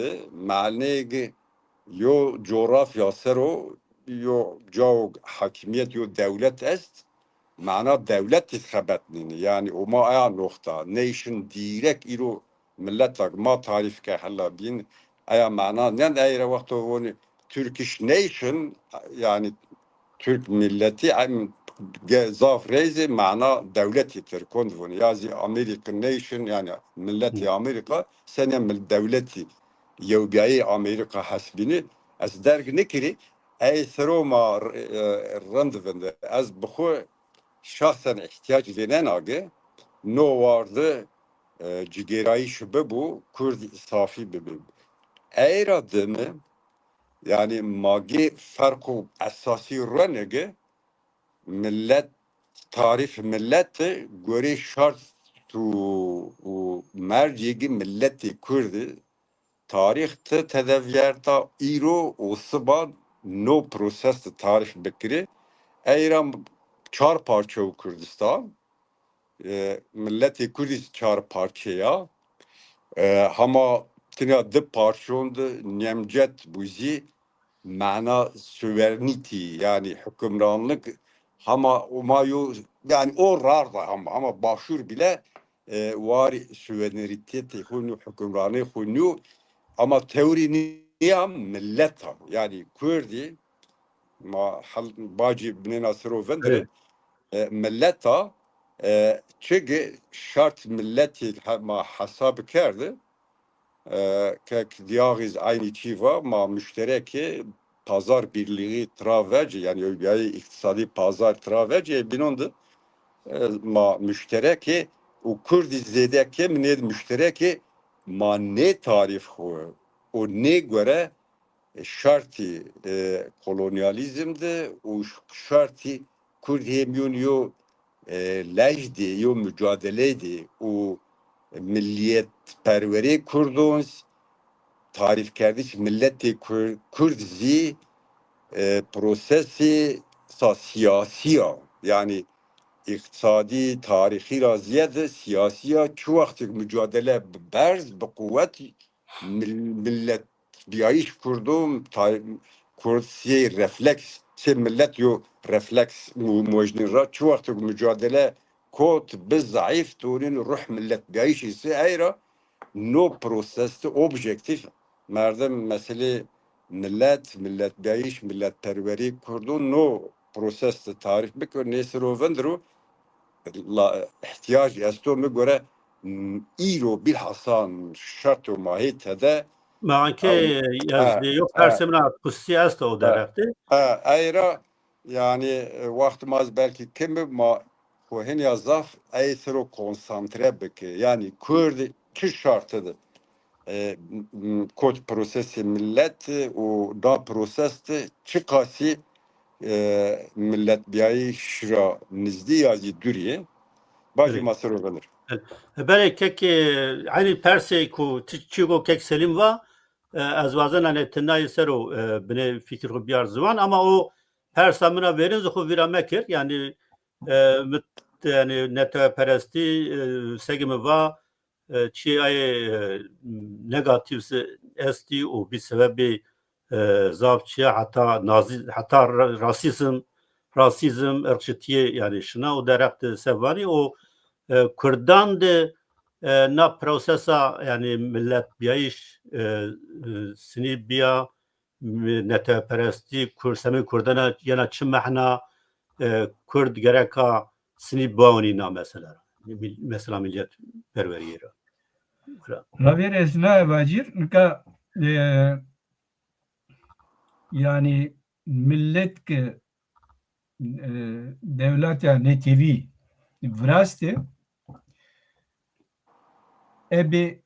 manê yo coğrafya ser o, yo cao hakimiyet, yo dewlet est, mana dewletî xebetnînî. Yanî o ma aya noxta, nation direkt îro millet ma tarîf ke hela bîn, aya mana nen ey ra wexto vonî Turkish nation, yanî Türk milleti, em ge-, zaf reyzê mana dewletî Tirkon di vûn. Ya zî American nation, yanî milletê Amerîka, senî mil-, dewletî yewbîyayê Amerîka hesbînî. Ez derg nikirî, ey sero ma r-, e, rind vinde. Ez bi xwu şahsen îhtîyac vênena ke no war de, e, cigêrayîş bibû, Kurd safî bibî. Ey ra dimi, yanî ma gê ferqo esasî rene ke millet, tarîf millet gorê şart û, û mercê ke milletê Kurd tarîx ti tede vîyerta, îro û siba no proses de tarîf bikirê. Ey ra çar parçe û Kurdistan, e, milletê Kurdî çar parçe ya. E, hama tîna di parçon de nemcet bû zî mana suverenîtî, yanî hukimranlık, hama o ma yo, yanî o rar da hama, hama Başûr bile, e, warî suverenîtetê xwu nîyo, hukimranê xwu nîyo, ama tewrî nîya millet a. Yanî Kurdî ma hel-, bacî binêna sero vindirê, e, millet a, e, çigi şart milletî he-, ma hesab kerdi, e, kek dîyaxîz eynî çî va, ma muşterekê pazar birlîxî tira vecî, yanî yewbîyayê îqtîsadî pazar tira vecî, ê bînon de, e, ma muşterekê û Kurdî zêde ke mi nêd muşterekê ma nê tarîf xwu û nê gore şartî, e, kolonyalîzm de û şartî Kurd hê mîyon yo, e, lej de, yo mucadeley de û millîyetperwerê Kurdon, tarîfkerdiş milletê Kur-, Kurd zî, e, prosesê sa siyasî ya. Yanî îqtîsadî, tarîxî ra zîyade siyasî ya. Çi wextêk mucadele bi berz, bi quwet, mil-, milletbîyayîş Kurdo, ta-, Kurd sê refleks, sê millet yo refleks mu-, mojnî ra. Çi wextêk mucadele kot, bi zayîf, torîn ruh milletbîyayîşî se ey ra no proses de objektîf merdim meselê millet, milletbîyayîş, milletperwerî Kurdo no proses de tarîf bikir, nê sero vindir û la, îhtîyac esto mi gore, m, îro bîlhasa şerto ma hê tede. Ma ankê ew, ez ha, de yo ha, persê min a xusî esto o ha, derheq de. Ha, ey ra, yanî, e, wext ma ez belkî kim bi, ma xwu hînî ya zaf ey sero konsantre bike. Yanî Kurd çi şartî de, e, m, m, kot prosesê millet û na proses de çiqasî, e, milletbîyayîş ra nizdî ya zî dûrî yê. Bacî, belê, ma sero vindir. E, belê kek, e, eynî persê ku ti çî go kek Selîm va, e, ez wazena nê ti nayê sero, e, binê fikir xwu biyar ziwan, ama o persa min a vêrin zî xwu vîra mekir. Yanî, e, mi, yanî neteweperestî, e, seke mi va, e, çîyê aye, e, negatîf zî estî û bî sebebê, e, zaf çîya heta nazî-, heta ra-, rasîzm, rasîzm, irqçitîye yanî şina û derheq de se vanî û, e, Kurdan de, e, na prosesa yanî milletbîyayîş, e, e, sinî bîya, mi-, neteweperestî, Kur-, semê Kurdan a yena çi mehna, e, Kurd gereka sinî biawnî na mesela ra. Mil-, mesela millîyetperwerîye ra. Ra. Ravêr ez naye vacîr, nika, e, yanî millet ke, e, dewleta netewî viraste, ebe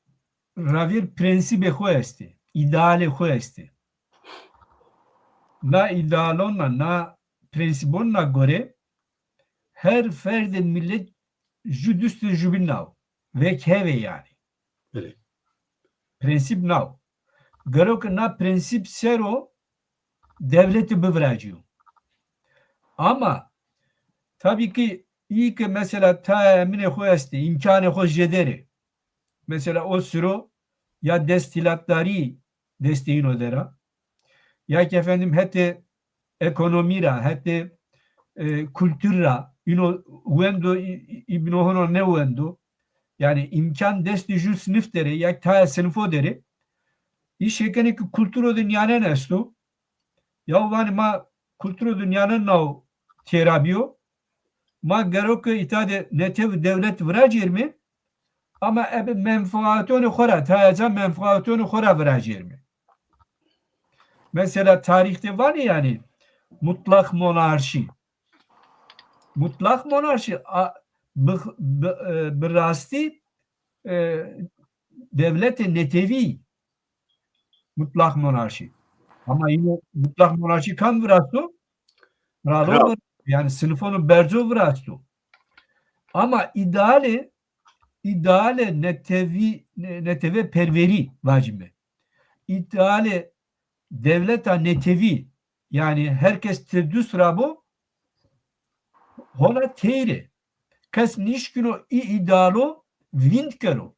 ravêr prensîbê xwu estê, îdealê xwu estê. Na îdealon na, na prensîbon na gore her ferdê millet ju dustê jubîn naw. Vek hevê yanî. Belê. Prensîp naw. Gero ke na prensîp ser o dewlete biviracîyo. Ama tabii ki iyi ki mesela tayê eminê xo estê, imkanê xo jêderê. Mesela o siro ya desthilatdarî destê îno der a, ya ki efendim hetê ekonomî ra, hetê, e, kultur ra îno wendo, î-, î-, îbno hono nêwendo. Yanî îmkan destê jû sinif der ê, ya tayê sinifo der ê. Î şêkenê ki kulturo de nîyanen esto. Ya vanê ma kulturo de nîyanen naw têra bîyo. Ma gero ke îta de netev dewlet viracêrmê, ama ebe menfaatonê xo ra, tayê ca menfaatonê xo ra viracêrmê. Mesela tarîx de vanê yanî mutlak monarşî. Mutlak monarşî a, bi, bi, e, bi rastî, e, dewletê netewî mutlak monarşî. Ama yine mutlak monarşî kam virasto? Kralo. Kral. Yanî sinifonê berco virasto. Ama îdealê, îdealê netewî, ne-, netewê perwerî vacime. Îdealê dewleta netewî, yanî herkes têdust ra bo, hona teyr ê. Kes nişkîno î îdealo vînd kero.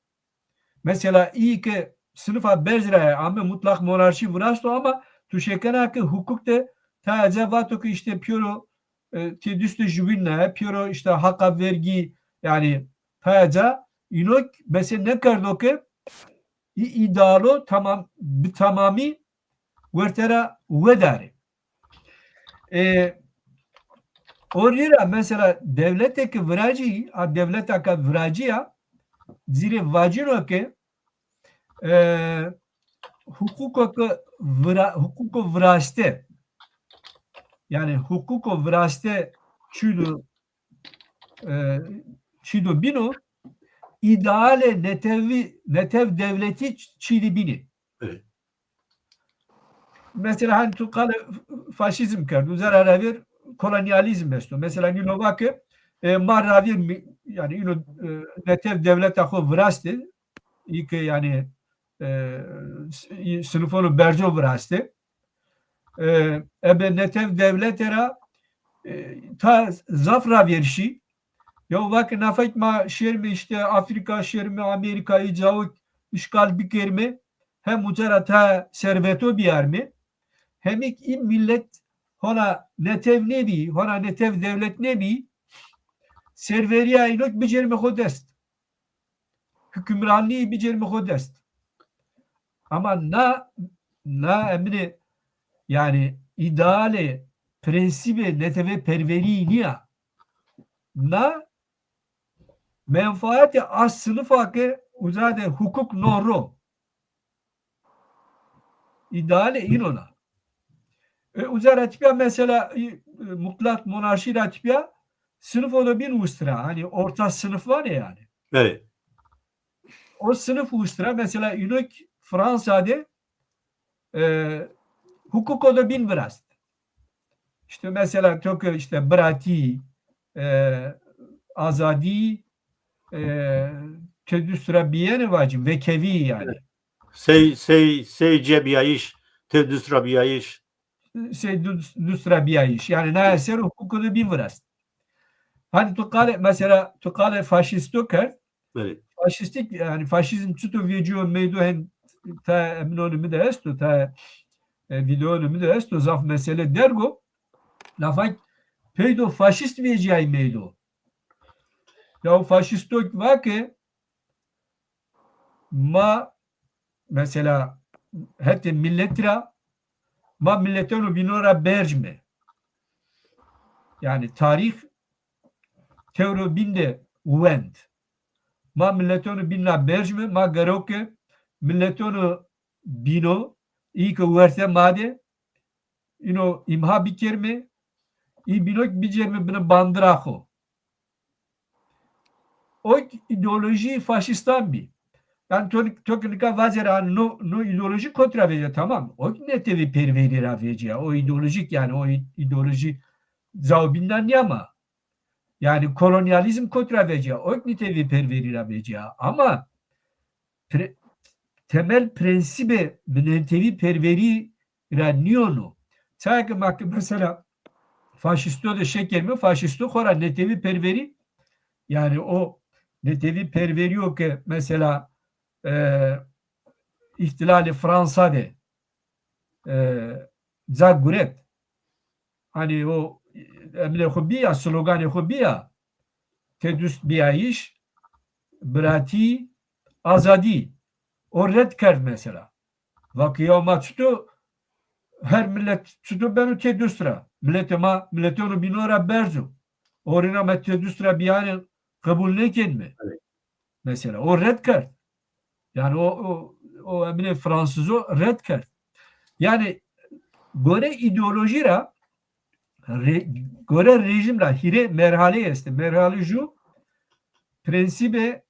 Mesela î ke sinifa berz ra yê, ame mutlak monarşî virasto ama tu şêkena ke hukuk de tayê ca vato ke îşte pîyero, e, têdustê jubîn naye, pîyero îşte haqa vergî, yanî tayê ca îno mesela nêkerdo ke î îdealo tamam, bi tamamî werte ra wedarê. E, o rî ra mesela dewletê ke viracî, a dewleta ke viracî ya, ci rê vacîno ke, e, hukuko ke vira-, hukuko viraste, yanî hukuko viraste çî do, e, çî do bîno, îdealê netewî, netev dewletî çî de bînê. Evet. Mesela hani tu qalê faşîzm kerd, uza ra ravêr kolonyalîzm esto. Mesela nîno va ke, e, ma ravêr mi-, yanî îno, e, netev dewleta xo viraste, î ke yanî, e, s-, î sinifonê berco viraste. E, ebe netev dewlete ra, e, ta zaf ravêr şî. Yew va ke nafek ma şêrme îşte Afrîka, şêrme Amerîkayî, cawik îşgal bikerme, hem uca ra ta serveto biyarme, hem îk î millet hona netev nêbî, hona netev dewlet nêbî, serverîya înok bicêrme xo dest. Hukimranlî bicêrme xo dest. Ama na, na emine, yanî îdealê, prensîbê netewê perwerî nîya. Na menfaatê a sinifa ke uza de hukuk no ro. Îdealê înon a. E, uza ra tepîya mesela, e, mutlak monarşî ra tepîya sinifo de bîn ustira. Hani orta sınıf vanê yanî. Evet. O sınıf ustira mesela înok Fransa de, e, hukuko de bîn virast. İşte mesela to ke işte biratî, e, azadî, e, têdust ra bîyene vacî, vekevî yanî. Sey, sey, sey cebîyayîş, têdust ra bîyayîş. Sey dust, dust ra bîyayîş. Yanî naye ser hukuko de bîn virast. Hani tu qalê, mesela tu qalê faşîsto kerd, Belê. Faşîstîk, yanî faşîzm çito vecîyo meydo, hen ta eminonê mi de esto, ta, e, vîdeonê mi de esto, zaf mesele derg o. Lafak peydo faşîst vecîyayî meydo. Ya o faşîsto va ke ma mesela hetê milletî ra, ma milletêno bîno ra bercme. Yanî tarîx tewro bîn de wend. Ma milletêno bîn ra bercme, ma gero ke milletêno bîno, î ke werte ma de, îno îmha bikerme, î bîno bicêrme binê bandira xo. O îdeolojî faşîstan bî. Yanî to, to ke nika vacera no, no îdeolojî kotî ra vecîya, tamam. O netewî perwerî ra vecîya. O îdeolojîk yanî o î-, îdeolojî cawbîndan nîya ma. Yanî kolonyalîzm kotî ra vecîya. O netewî perwerî ra vecîya. Ama pre-, temel prensîbê binetewî perwerî ra nîyono. Çaya ke ma ke mesela Faşîsto de şekerîme, faşîsto xora netewî perwerî, yanî o netewî perwerîyo ke mesela e, îhtilalê Fransa de e, ca guret. Hanî o emrê xo bîya, sloganê xo bîya, tedust bîyayîş, biratî, azadî. O red kerd mesela. Va ke ya ma çito, her milet çito beno tedust ra. Miletê ma, miletêno bîno ra berz o. Orîna ma tedust ra bîyane qebul nêkenîme. Evet. Mesela o red kerd. Yanî o, o, o emrê Fransîzo red kerd. Yanî gore îdeolojî ra, re, gore rejîm ra hîrê merhaleyî estê. Merhale ju prensîbê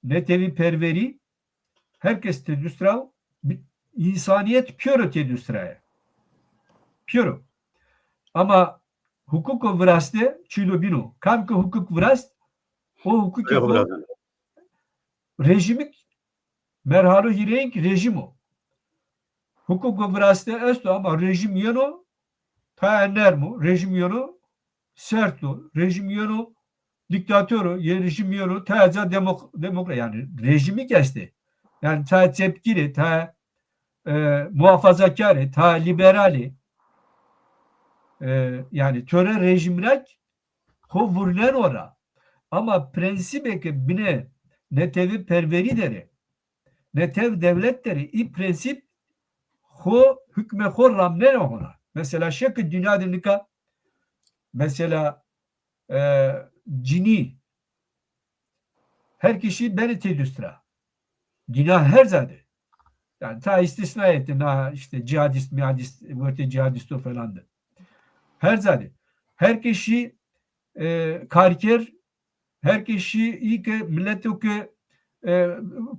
netewî perwerî, herkes tedust ra, bi-, însanîyet pîyoro tedust ra ye. Pîyoro. Ama hukuko viraste çîno bîno. Kam ke hukuk virast, o hukukê xo rejîmik, merhalo hîrêyink rejîm o. Hukuko viraste esto ama rejîm yeno taya nerm o, rejîm yeno sert o, rejîm yeno dîktator o, yê rejîm yeno taya ca demok-, demokra-, yanî rejîmik estê. Yanî taya çepgîr ê, taya e, muhafazakar ê, taya lîberal ê. E, yanî tore rejîmrek xo vurneno ra. Ama prensîbê ke binê netewî perwerî der ê, netew dewlet der ê, î prensîb xo, hukmê xo ramneno hona. Mesela şeke dinya de nika, mesela e, cinî, her kişî benê tedust ra. Dinya her ca de. Yanî ta îstîsna yê, na îşte cihadîst, mihadîst, wertê cihadîsto falan de. Her ca de. Her kişî e, karker, her kişî î ke mileto ke e,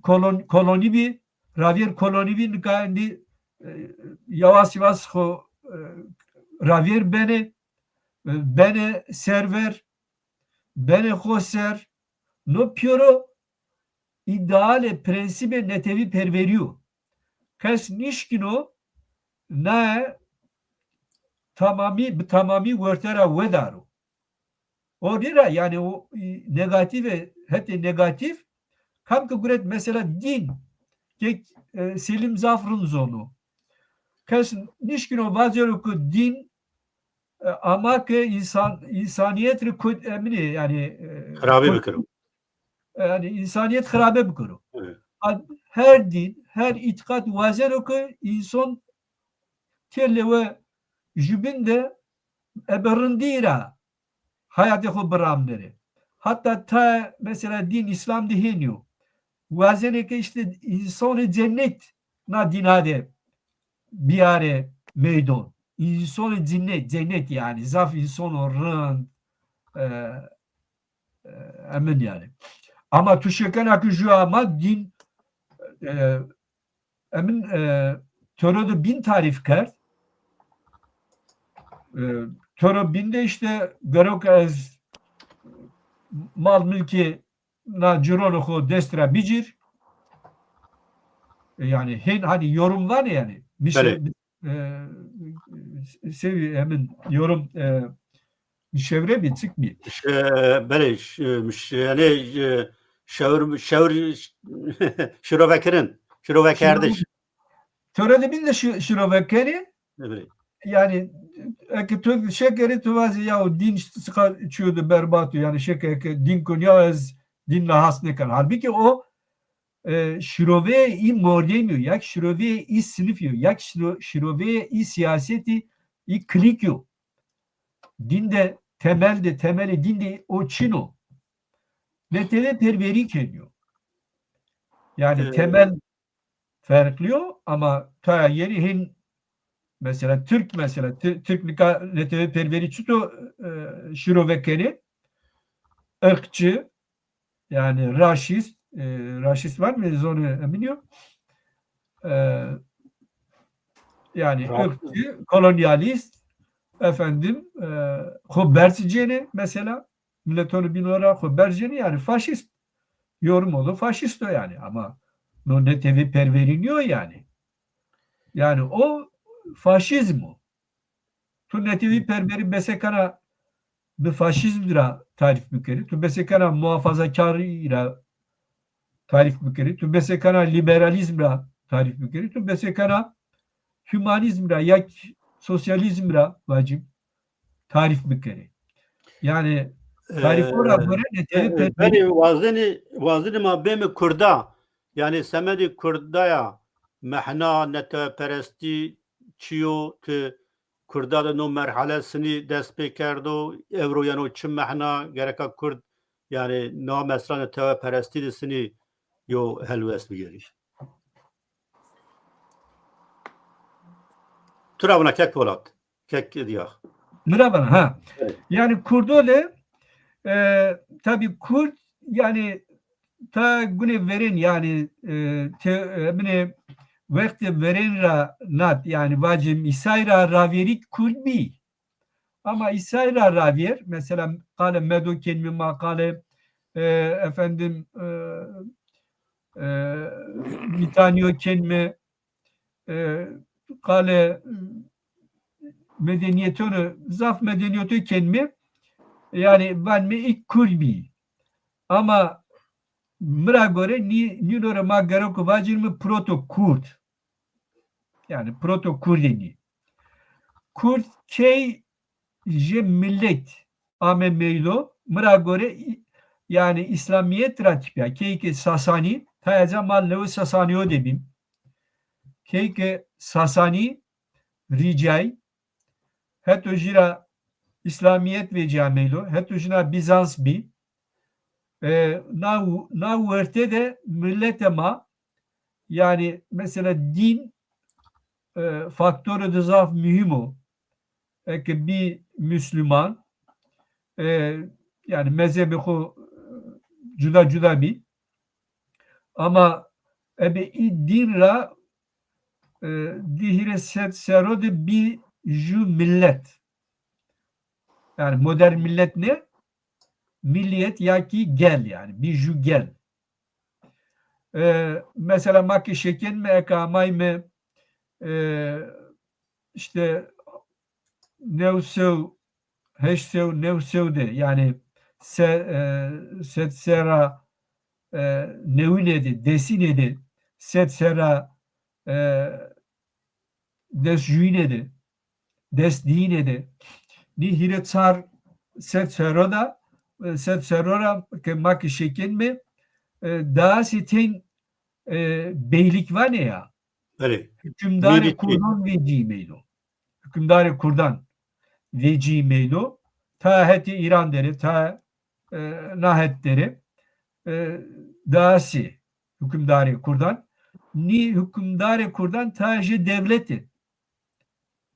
kolon-, kolonî bî, ravêr kolonî bî, nika endî e, yawas yawas xo e, ravêr benê, e, benê server, benê xo ser, no pîyoro îdealê prensîbê netewî perwerî yo. Kes nîşkîno naye tamamî, bi tamamî werte ra wedaro. O rî ra, yanî o, e, negatîfe, hetê negatîf, kam ke guret mesela dîn, kek, e, Selîm zaf rind zono. Kes nîşkîno vacero ke dîn e, ama ke însan, însanîyet rê kod-, eminî, yanî e, xirabî bikiro. Yanî însanîyet xirabe bikiro. Evet. A, her dîn, her îtîqat wazeno ke însan têlewe jubîn de ebe rindî ra hayatê xo biramnenê. Hatta ta mesela dîn Îslam de hênî yo. Wazenê ke îşte însanê cennet na dîna de bîyarê meydon. Însanê cennet, cennet yanî. Zaf însanê rind, e, e, emin yanî. Ama tu şêkena ke ju ama dîn, e, emin, e, toro de bîn tarîf kerd. E, toro bîn de îşte gero ke ez mal milkê na cironê xo dest ra bicîr. E, yanî hên hanî yorum vanê yanî. Mişe-, belê. E, sewî emin yorum, e, mişewre bî, çik bî? Ş-, e, belê, ş-, e, miş-, yanî, e, şewir, şewir, şirovekirin, şirovekerdiş. Şirove-, tore de bîn de şi-, şirove kenê. Evet. Yanî eke tu şekerî tu vazî ya o dîn çiqa çiyo de berbat o. Yanî şeke eke dîn kon ya ez dîn ra has nêken. Halbukî o e, şiroveyê î mordemî yo, ya kî şiroveyê î sinifî yo, ya kî şiro-, şiroveyê î sîyasetî, î klîk yo. Dîn de temel de, temelê dîn de o çin o. Netewîperwerî kenî yo. Yanî, e, temel ferqlî yo ama taya yenî hên mesela Tirk, mesela Ti-, Tirk nika netewîperwerî çito, e, şirove kenê? Irqçî, yanî raşîst, e, raşîst vanîme, zonê emin yo. E, yanî raşîst, irqçî, kolonyalîst, efendim, e, xo berz cênê mesela. Miletonê bîno ra xo berz cênê, yanî faşîst. Yorum o do faşîst o yanî. Ama no netewîperwerî nîyo yanî. Yanî o faşîzm o. Tu netewî perwerî besekena bi faşîzm ra tarîf bikerî, tu besekena muhafazakarî ra tarîf bikerî, tu besekena lîberalîzm ra tarîf bikerî, tu besekena humanîzm ra ya kî sosyalîzm ra vacîm tarîf bikerî. Yanî tarîfo ra gore netewî perwerî. Belê, wazenî, wazenî ma bême kurda. Yanî semedê kurdaya mehna, neteweperestî çi yo, ti kurda de no merhale sinî dest pê kerdo, ewro yeno çi mehna, gereka kurd, yanî na mesela neteweperestî de sinî yo helwest bigerî. Tu ra vana kek Polat, kek Dîyax. Mi ra vana, ha. Evet. Yanî kurdo de, e, tabî kurd, yanî ta gunê verên, yanî, e, te-, e, binê wextê verên ra nat, yanî vacim Îsay ra ravêrîk kurd bî. Ama Îsay ra ravêr, mesela qale Medo kenîme ma, qale, e, efendim, e, e, Mîtanîyo kenîme, e, qale medenîyetonî, zaf medenîyeto kenîme, yanî vanîme î kurd bî. Ama mi ra gore nî-, nîno ra ma gereko vacîme proto kurd. Yanî proto kurdê nî. Kurd key jê milet ame meydo, mi ra gore î-, yanî Îslamîyet ra tepîya, key ke Sasanî, ta eca ma lewê Sasanîyo de bîm. Key ke Sasanî rîcay, heto jî ra Îslamîyet vecîya meydo, heto jîna Bîzans bî. E, na, na werte de miletê ma, yanî mesela dîn, e, faktoro de zaf muhîm o. Eke bî Muslîman, e, yanî mezhebê xo, e, cuda cuda bî. Ama ebe î dîn ra, e, di hîrê sed serro de bî ju milet. Yanî modern milet nê, millîyet ya kî gel yanî, bî ju gel. E, mesela ma ke şekenîme eke amayme, e, îşte new sew, heşt sew, new sew de, yanî se-, e, sed serra, e, newîne de, desîne de, sed serra, e, des juyîne de, des dîyîne de. Nî hîrê çar sed serro da, e, sed serro ra ke ma ke şekenîme, e, daha sî tên, e, beylik vanê ya. Belê. Hukimdarê kurdan vecîyî meydo. Hukimdarê kurdan vecîyî meydo. Ta hetê Îran derê, ta, e, na het derê, e, daha sî hukimdarê kurdan. Nî hukimdarê kurdan ta jê dewlete.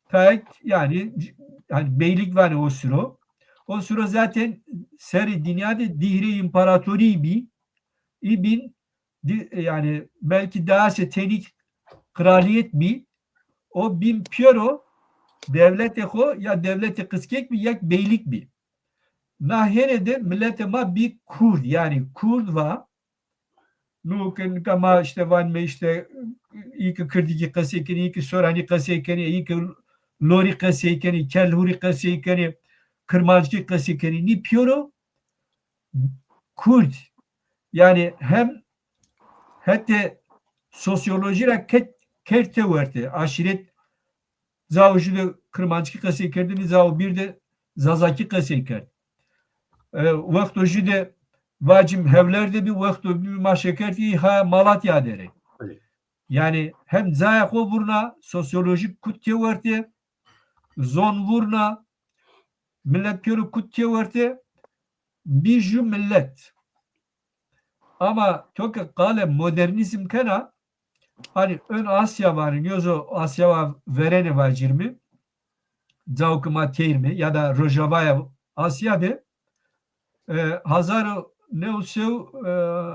Taek, yanî, yanî beylik vanê o siro. O siro zaten serê dinya de di hîrê împaratorî bî. Î bîn di-, yanî belkî daha sê tenî kralîyet bî. O bîn pêro dewletê xo ya dewletê qiskek bî, ya kî beylik bî. Na hêne de miletê ma bî kurd, yanî kurd va, no ke nika ma îşte vanîme îşte î ke kirdîkî qesey kenê, î ke soranî qesey kenê, î ke lorî qesey kenê, kelhurî qesey kenê, kirmanckî qesey kenê. Nî pêro kurd. Yanî hem hetê sosyolojî ra ket-, kerd têwerte. Aşîret Cao jû de kirmanckî qesey kerdêne, cao bîr de zazakî qesey kerd. E, wexto jû de vacîm Hewler de bî, wexto bî ma şekertî ha Malatya derê. Yanî hem cayê xo vurna, sosyolojîk kut têwerte, zon vurna, milet pêro kut têwerte, bî jû milet. Ama to ke qale modernîzm kena, hanî ön Asya vanê, nîyo zî Asya wa verêne vacîrîme, cao ke ma teyr îme, ya da Rojavaya Asya de, e, hazar û new sew, e,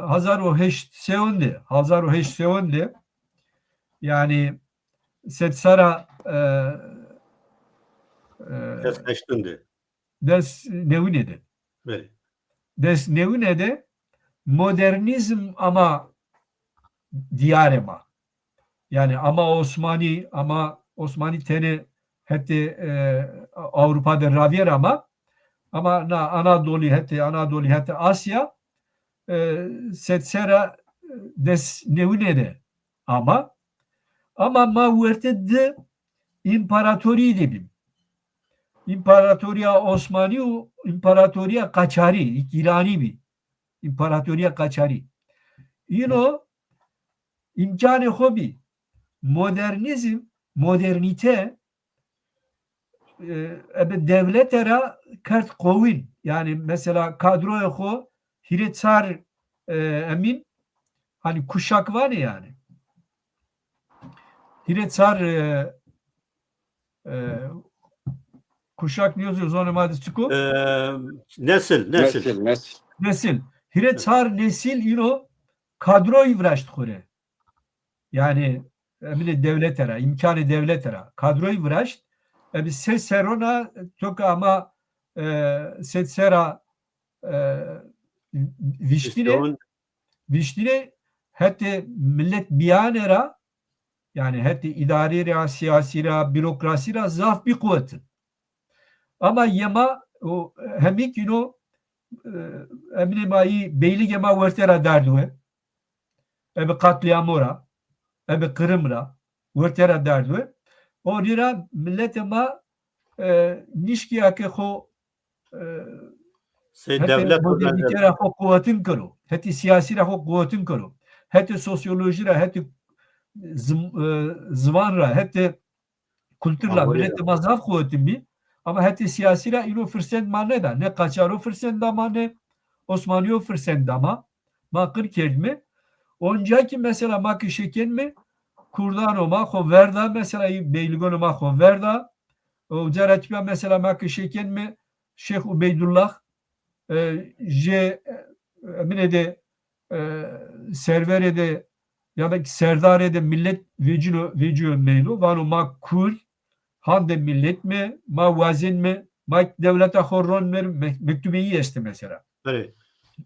hazar û heşt sewon de, hazar û heşt sewon de, yanî sed serra, e, e, des heştun de. Des newîne de. Belê. Des newîne de modernîzm ama dîyarê ma. Yanî ama Osmanî, ama Osmanî tenê hetê, e, Ewropa de ravîyer ama, ama na Anadolî hetê, Anadolî hetê Asya, e, sed serra des newîne de ama, ama ma werte di împaratorî de bîm. Împaratorîya Osmanî û împaratorîya Qaçarî, Îranî bî. Împaratorîya Qaçarî. Îno îmkanê xo bî. Modernîzm, modernîte, e, ebe dewlete ra kerd qowîn. Yanî mesela kadroyê xo hîrê çar, e, emîn, hanî kuşak vanê yanî. Hîrê çar, e, e, kuşak nîyo, zonê ma de çik o? E, nesil, nesil. Nesil, nesil. Hîrê çar nesil îno kadroyî viraşt xo rê. Yanî emînê dewlete ra, îmkanê dewlete ra kadroyî viraşt. Ebe sey serron a to ke ama, e, sed serra, e, vîştîne, vîştîne hetê milet bîyane ra, yanî hetê îdarî ra, sîyasî ra, bîrokrasî ra zaf bî quwetin. Ama yê ma o, hemî kî îno, e, emînê ma î beyligê ma werte ra dard we. Ebe qatlîamo ra, ebe qirim ra, werte ra dard we. O rî ra miletê ma, e, nişkîya ke xo, e, sey hetê dewlet modernîte ra xo quwetin kero, hetê sîyasî ra xo quwetin kero, hetê sosyolojî ra, hetê zim-, e, ziwan ra, hetê kultur ra miletê ma zaf quwetin bî. Ama hetê sîyasî ra îno firsend ma nêda. Ne Qaçaro firsend da ma, ne Osmanîyo firsend da ma. Ma qir kerdîme. Onca kî mesela ma ke şekenme, kurdano ma xo verda, mesela î beyligonê ma xo verda. Uca ra tîpya mesela ma ke şekenme, Şêx Ubeydullah, e, jê, e, emînê de, e, serverê de ya da ki serdarê de milet vecîno, vecîyo meylo, vano ma kurd, hande milet me, ma wazenme, ma dewleta xo ronme, me-, mektubê î estê mesela. Belê.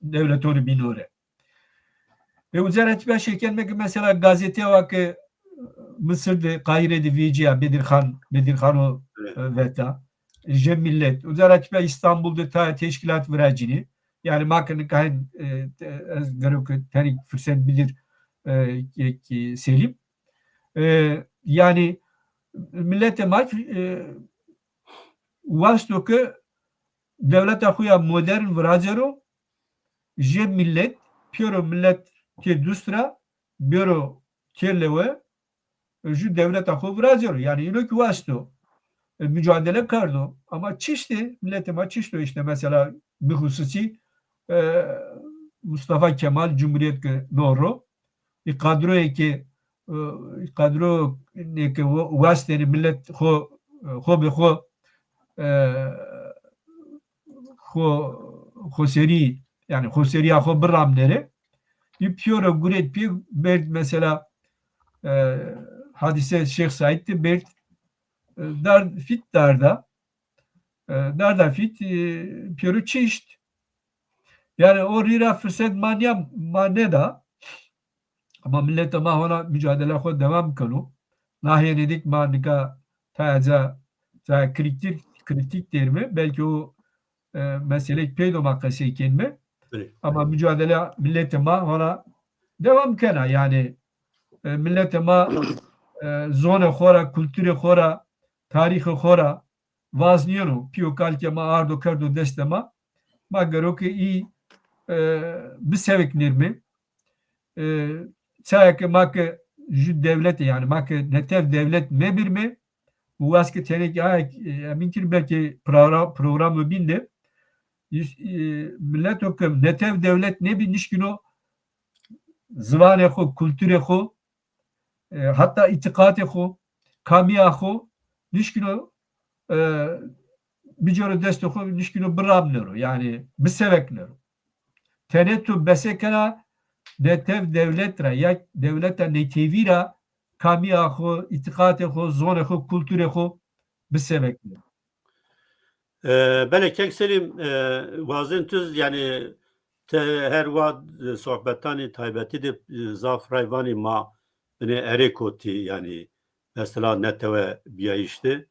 Dewletonê bînore. E, uca ra tîpya şekenme ke mesela gazetewa ke Misir de, Qahîre de vecîya, Bedirxan, Bedirxano, e, veta. Jê milet. Uca ra tîpya Îstanbul de tayê teşkîlat viracînê. Yanî ma ke nika hên, e, te-, ez gero ke tenê firsend bidir, e, ke, ke Selîm. E, yanî miletê ma, e, wasto ke dewleta xo ya modern viracero, jê milet, pêro milet tê dust ra, bêro tê lewe, ju dewleta xo viracero. Yanî îno kî wasto, e, mucadele kerdo. Ama çiştê, miletê ma çişto îşte mesela bixusûsî, e, Mustafa Kemal Cumhuriyet ke no ro, î kadroyê ke, e, î kadroyê ke wo-, wastenê milet xo, e, xo bi xo, e, xo, xoserî, yanî xoserîya xo biramnêrê. Î pîyoro guret pî berd mesela, e, hadîse Şêx Saîd de berd, e, dard fît darda. E, darda fît, e, pîyoro çişt. Yanî o rî ra firset ma nîya, ma nêda. Ama miletê ma hona mucadele xo dewam keno. Nahênê dik ma nika tayê ca, ca krîtîk, krîtîk derîme. Belkî o, e, meseleyêk peydo ma qesey kenîme. Belê. Ama mucadele miletê ma hona dewam kena. Yanî, e, miletê ma, e, zonê xo ra, kulturê xo ra, tarîxê xo ra, vaznîyeno, pîyo kalkê ma ardo kerdo destê ma, ma gero ke î, e, biseveknîrme. E, çaya ke ma ke ju dewlete, yanî ma ke netew dewlet mebîrme, û wes ke tenê ke aye, e, emîn kir belkî progra-, programo bîn de, e, mileto ke netew dewlet nêbî nişkîno ziwanê xo, kulturê xo, e, heta îtîqatê xo, kamîya xo nişkîno, e, bicero destê xo, nişkîno biramnero, yanî biseveknero. Tenê tu bese kena netew dewlet ra ya dewleta netewî ra kamîya xo, îtîqatê xo, zonê xo, kulturê xo biseveknero. E, belê, kek Selîm, e, wazên tu, yanî, ti her wa, e, sohbetanê taybetî de, e, zaf ray vanî ma binê erê kotî, yanî, mesela netewe bîyayîş de.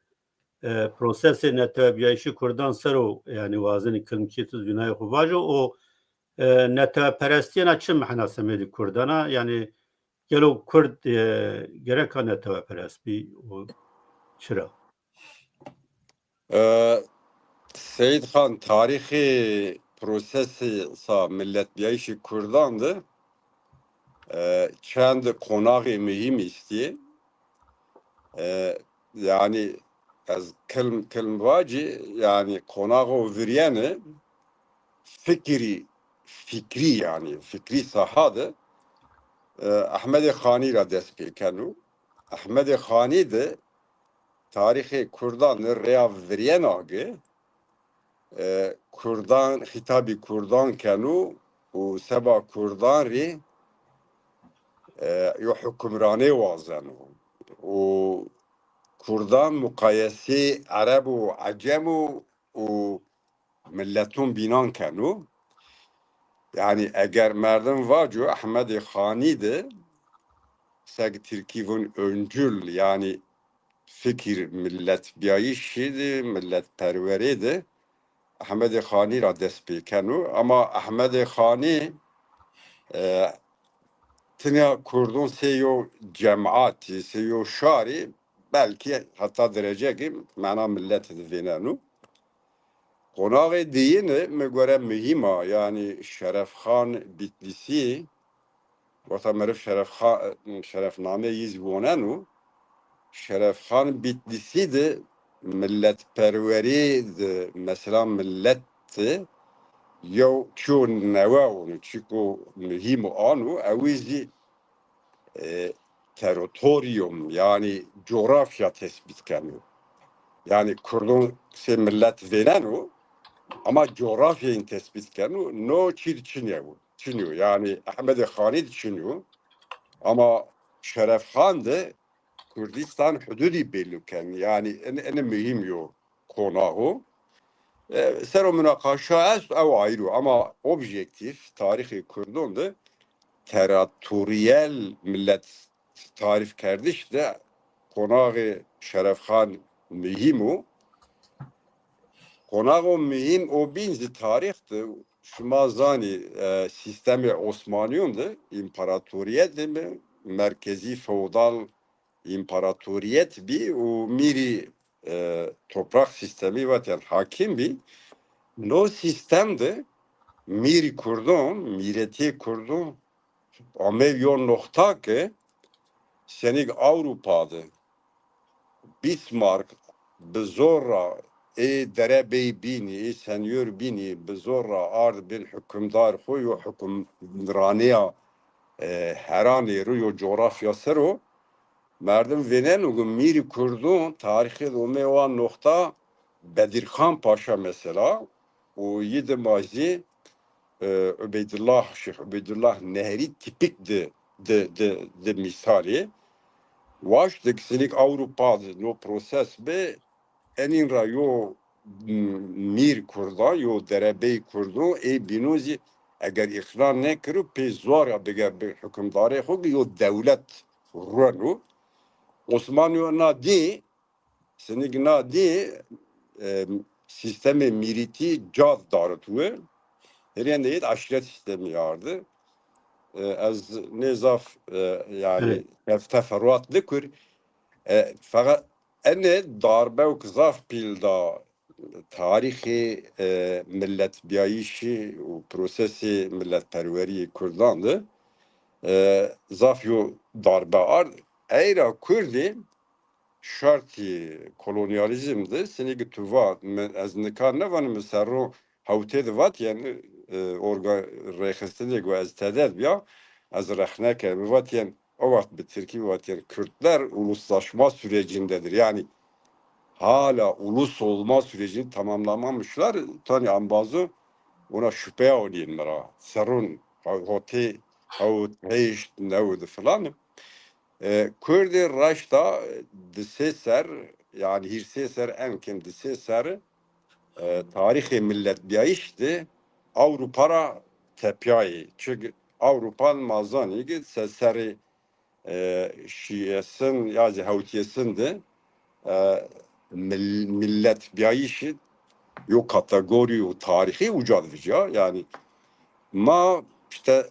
e, prosesê netewebîyayîşê kurdan ser o, yanî wazenî kilmkîyê tu zî vînayê xo vajo û, e, neteweperestîyena çi mehna semedê kurdan a? Yanî gelo kurd, e, gereka neteweperest bî û çira? E, Seyîd Xan, tarîxê prosesê sa miletbîyayîşê kurdan de, e, çend qonaxê muhîm îstî. E, yanî ez kilm kilm vacî, yanî qonaxo virîyene fikirî, fikrî, yanî fikrî saha de, e, Ehmedê Xanî ra dest pê keno. Ehmedê Xanî de tarîxê kurdan de rêya virîyena ge, e, kurdan, xîtabî kurdan keno û seba kurdan rê, e, yo hukimranê wazeno û kurdan muqayesê ereb û ecem û, û mileton bînan keno. Yanî eger merdim vaco Ehmedê Xanî de seg tirkî vûn öncül, yanî fikir miletbîyayîşî de, miletperwerê de Ehmedê Xanî ra dest pê keno. Ama Ehmedê Xanî, e, tinya kurdon sey yo cematî, sey yo şarî, belkî heta derecekî mena milet de vêneno. Qonaxê diyine mi gore muhîm a, yanî Şerefxan Bîtlîsî, wexta meriv Şerefxa-, şerefnameyê yî zî woneno, Şerefxan Bîtlîsî de miletperwerî de, mesela milet de yew çîyo newe ono, çîko muhîm ano, ewî zî, e, territorium, yanî coğrafya tespît keno. Yanî kurdon sey milet vêneno, ama coğrafyayîn tespît keno, no çî de çinyo, çinyo. Yanî Ehmedê Xanî de çinyo. Ama Şerefxan de Kurdîstan hududî belli ken. Yanî en, en muhîm yo qonax o. E, sero munaqaşa est, ew ayîr o. Ama objektîf tarîxê kurdon de territoriyel milet tarîf kerdiş de qonaxê Şerefxan muhîm o. Qonaxo muhîm o bîn zî tarîx de şima zanî, e, sîstemê Osmanîyon de împaratorîyet de mi, merkezî feodal împaratorîyet bî û mîrî, e, topraq sîstemî vatîyen hakîm bî. No sîstem de mîrî kurdon, mîretîyê kurdon amew yo noxta ke senîk Ewropa de Bismarck bi zor ra ê derebey bînî, ê senyor bînî, bi zor ra ard bin hukimdar xo yo hukimranîya, e, heranê ro, yo coğrafya ser o. Merdim vêneno ke mîrî kurdon tarîxê de omê wa noxta Bedirxan Paşa mesela û yî dima zî, e, Ubeydullah, Şêx Ubeydullah Nehrî tîpîk di, di, di, di mîsalî. Waşt de ke senîk Ewropa de no proses bi, enîn ra yo m-, mîr kurdan, yo derebey kurdan, ê bînon zî eger îqna nêkiro, pê zor ya bige bi hukimdarê xo ke yo dewlet rueno. Osmanîyo na dî, senîk na dî, e, sîstemê mîrîtî cad darit we. Herîyen de yê de eşîret sîstemî ardi. E, ez nê zaf, e, yanî, evet, tef-, teferruat nikur. E, feqet enê darbe û ke zaf pîl da tarîxê, e, miletbîyayîşî û prosesê miletperwerîyê kurdan de, e, zaf yo darbe ard. Ey ra kurdî şartî kolonyalîzm de, senî ke tu va, mi, ez nika nêvano, mi serro hewtê de vatîyen, e, orga rêxistinê go ez tede de bîya, ez rexne ke, mi vatîyen, o waxt bi tirkî vatîyen, Kürtler uluslaşma sürecindedir. Yanî hala ulus olma sürecini tamamlamamışlar. Tanî ambazo ona şüpheya onîyen mi ra. Serron hewtê, hewt, heşt, new de filan. E, Kurdî raşta di sê ser, yanî hîrsê ser, en kêm di sê ser, e, tarîxê miletbîyayîş de Ewropa ra tepîyayê. Çik Ewropa ma zanî ke se-, serê, e, şîyesin ya zî hewtîyesin de, e, mil-, milletbîyayîşî yo kategorî û tarîxî uca de vîcîya. Yanî ma îşte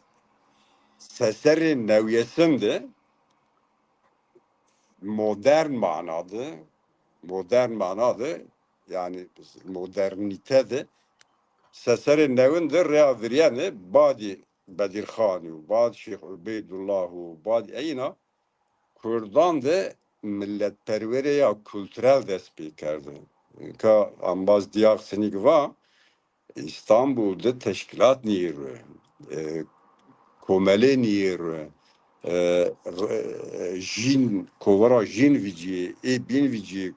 seserê newyesin de modern mana de, modern mana de, yanî modernîte de seserê newin de rêya virîyenê badî Bedirxanî û badî Şêx Ubeydullah û badî eyna kurdan de milletperwerîya kulturel dest pê kerde. Ka embaz Diyar Sinik va, Îstanbul de teşkîlat nîyê ro, e, komelê nîyê ro, e, re-, jîn, kovara jîn vîcîyê, ê bîn vîcîyê,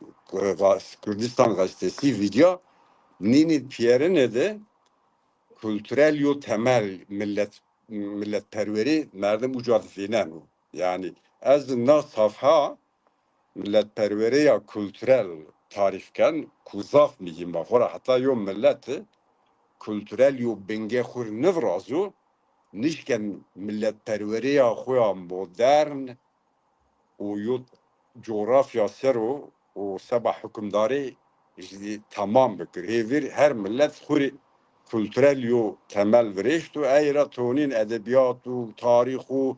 e, Gaz-, Kurdistan Gazetesi vîcîya, nînî pîyerine de kulturel yo temel millet, milletperwerî merdim uca de vêneno. Yanî ez na safha milletperwerîya kulturel tarîf ken, ku zaf muhîm a. Xora heta yo millet kulturel yo bingê xwu rê nivirazo, nişken milletperwerîya xwu ya modern û yo coğrafya ser o û seba hukimdarî jî tamam bikir. Hêvîr her millet xwu rê kulturel yo temel virêşt û ey ra tonîn edebîyat û tarîx û,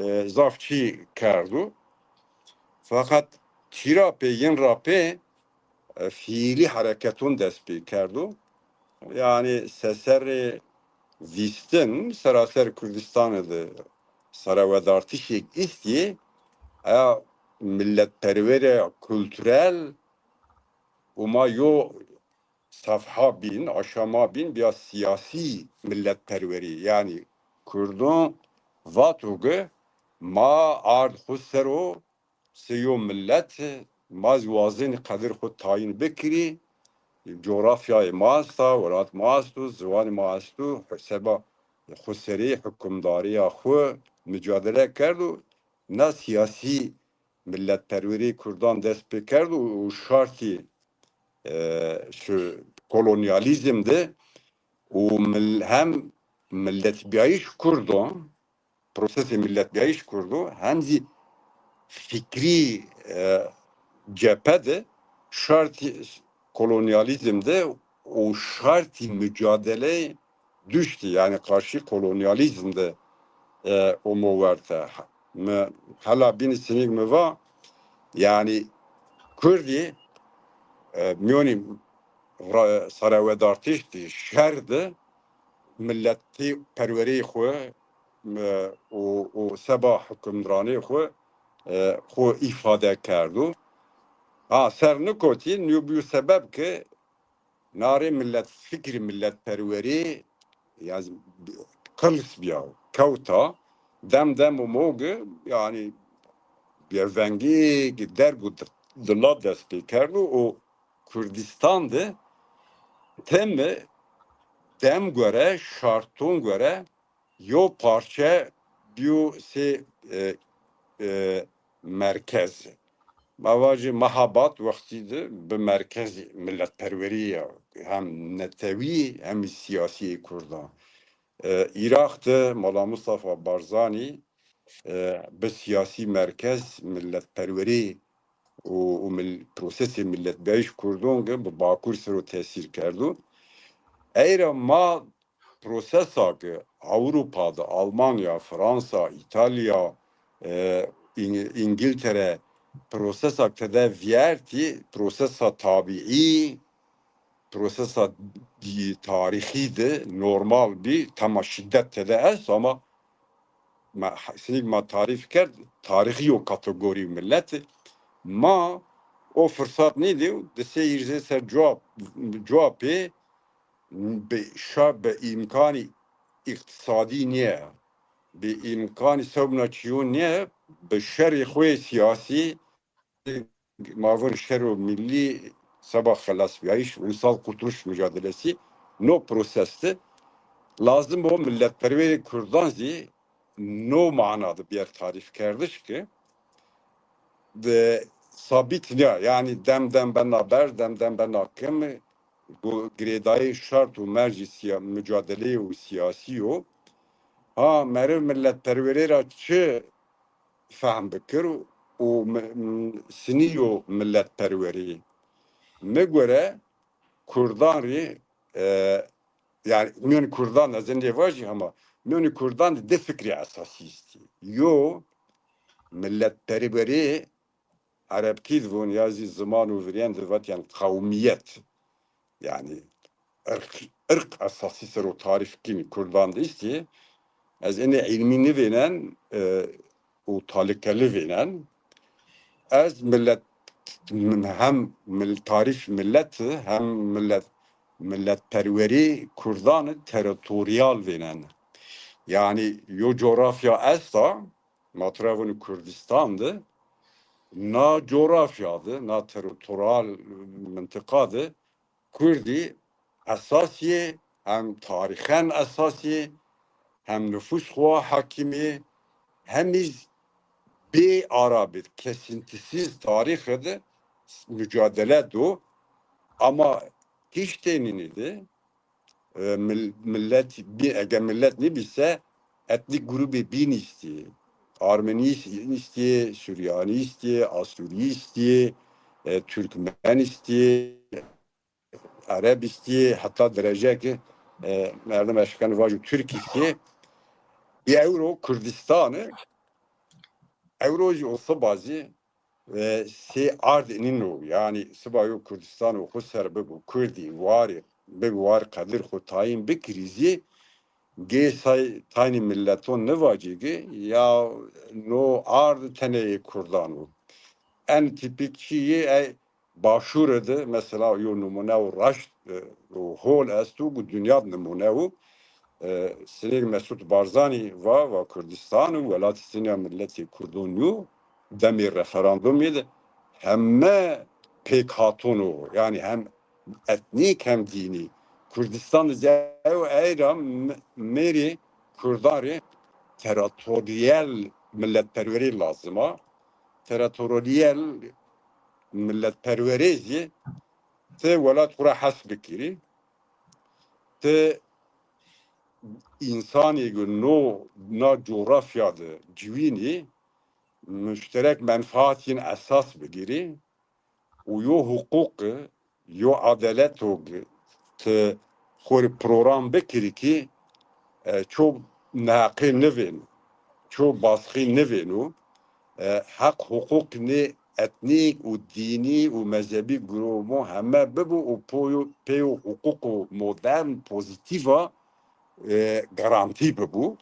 e, zaf çî kerdo. Feqet tîra pê, yin ra pê, e, fiîlî hereketon dest pê kerdo. Yanî seserê vîstin seraser Kurdistane de serewedartişêk îstîyê, eya milletperwerîya kulturel û ma yo safha bîn, aşama bîn, bîya siyasî milletperwerî. Yanî Kurdon vato ki ma ard xwu ser o, sey yo millet, ma zî wazenî qedir xwu tayîn bikirî, coğrafyayê ma esta, welat ma esto, ziwanê ma esto, seba xwu serî hukimdarîya xwu mucadele kerdo. Na siyasî milletperwerî Kurdan dest pê kerdo û şartî, e, şu kolonyalîzm de û mil-, hem milletbîyayîş Kurdan, prosesê milletbîyayîş Kurdo, hem zî fikrî, e, cephe de şartî kolonyalîzm de û şartî mucadeleyê duştî, yanî karşî kolonyalîzm de, e, omo werte. Mi hela bînî sinîk mi va, yanî Kurdî, e, mîyonî ra-, serewedartiştî şer de milletî perwerî xwu, e, û, û seba hukimranê xwu, e, xwu îfade kerdo. Ha, ser nikotî, nîyo bîyo sebeb ki narê millet, fikrî milletperwerî, yanî qirs bîya, kewta, dem dem û mogi, yanî bêvengî derg û di-, dila dest pê kerdo û Kurdistan de temi dem gore, şarton gore yo parçe bîyo sey, e, e, merkez. Ma vajî mehabat wextî de bi merkezî milletperwerî ya hem netewî hem siyasî yê Kurdan. E, Îraq de Mala Mustafa Barzanî, e, bi siyasî merkez milletperwerî û, û mil-, prosesê milletbîyayîş Kurdan ki bi Bakur ser o tesîr kerdo. Ey ra ma prosesa ki Ewropa de, Almanya, Fransa, Îtalya, e, Îng-, Îngiltere, prosesa ki tede vîyertî, prosesa tabîî, prosesa dî-, tarîxî de normal bî, tema şîdet tede est ama ma, sinîk ma tarîf kerd, tarîxî yo kategorî millet. Ma o firsat nêdî, di sey îrzê ser cua-, cua pê bi şa-, bi îmkanî îqtîsadî nîye, bi îmkanî sewbna çîyon nîye, bi şerê xwu yê sîyasî, ma vûn şero millî, seba xelasbîyayîş, ulusal kurtuluş mücadelesi, no proses de lazim o milletperwerê Kurdan zî no mana de bîyer tarîfkerdiş ki de sabît nîya, yanî dem dem bena berz, dem dem bena kim, gu-, girêdayî şart û mercî sîya-, mucadeleyê û sîyasî yo. Ha, meriv milletperwerê ra çi fehm bikir û mi-, m-, sinî yo milletperwerî. Mi gore Kurdan rê, e, yanî mîyonê Kurdan, ez ê nêvajî hema, mîyonê Kurdan de di fikrê esasî estî. Yo, miletperwerê, erebkî de von ya zî ziman û virên de vat, yanî qewmîyet. Yanî irq, irq esasî ser o tarîf kinî Kurdan de estî. Ez enê îlmî nivênen, e, û talikeli vênen. Ez milet, hem mil-, tarîf milet, hem milet, miletperwerî Kurdan teritorîyal vênen. Yanî yo coğrafya esta, ma tira vûnî Kurdistan de, na coğrafya de, na teritorîyal mintiqa de Kurdî esas yê, hem tarîxen esas yê, hem nufus xo hakîm yê, hem îz bê ara bid, kesintisiz tarîxe de mücadele do. Ama kiştê nînî de, e, mil-, millet, bi-, ege millet nêbî se, etnîk grubê bîn îstî. Armenî îstî, Suryanî îstî, Asûrî îstî, e, Türkmen îstî, Ereb îstî, heta derece ki, e, merdim eşkenî vajo Türk îstî. Bi ewro Kurdistan, ewro jî o siba zî, e, sê ard nîno. Yanî siba yo Kurdistan o xo ser bibo, Kurdî warê, bibo war qedir xo tayîn bikirî zî, gê say taynî milleton nivacî ki, ya no ard tenê yê Kurdan o. En tîpîk çî yê, ey Başûre de mesela yo nimûne û raşt, e, û hol esto ku dinya de nimûne o. E, sinêk Mesut Barzanî va, va Kurdistan û welatî sinîya miletê Kurdon yo, demê referandumî de heme pêk haton o. Yanî hem etnîk hem dînî. Kurdistan de zî ew ey ra m-, mêrê Kurdan rê teritorîyal miletperwerî lazim a. Teritorîyal miletperwerê zî ti welat xwu ra hes bikirî. Ti însanê ki no, na coğrafya de ciwînî, muşterek menfaat yin esas bigirî û yo huquqi, yo adaleto ki ti xwu rê program bikirî ki, e, ço neheqê nivêno, ço baskî nivêno, e, heq huquq nê etnîk û dînî û mezhebî grûmo heme bibo û poyo, pêyo huquqo modern, pozîtîf a, e, garantî bibo.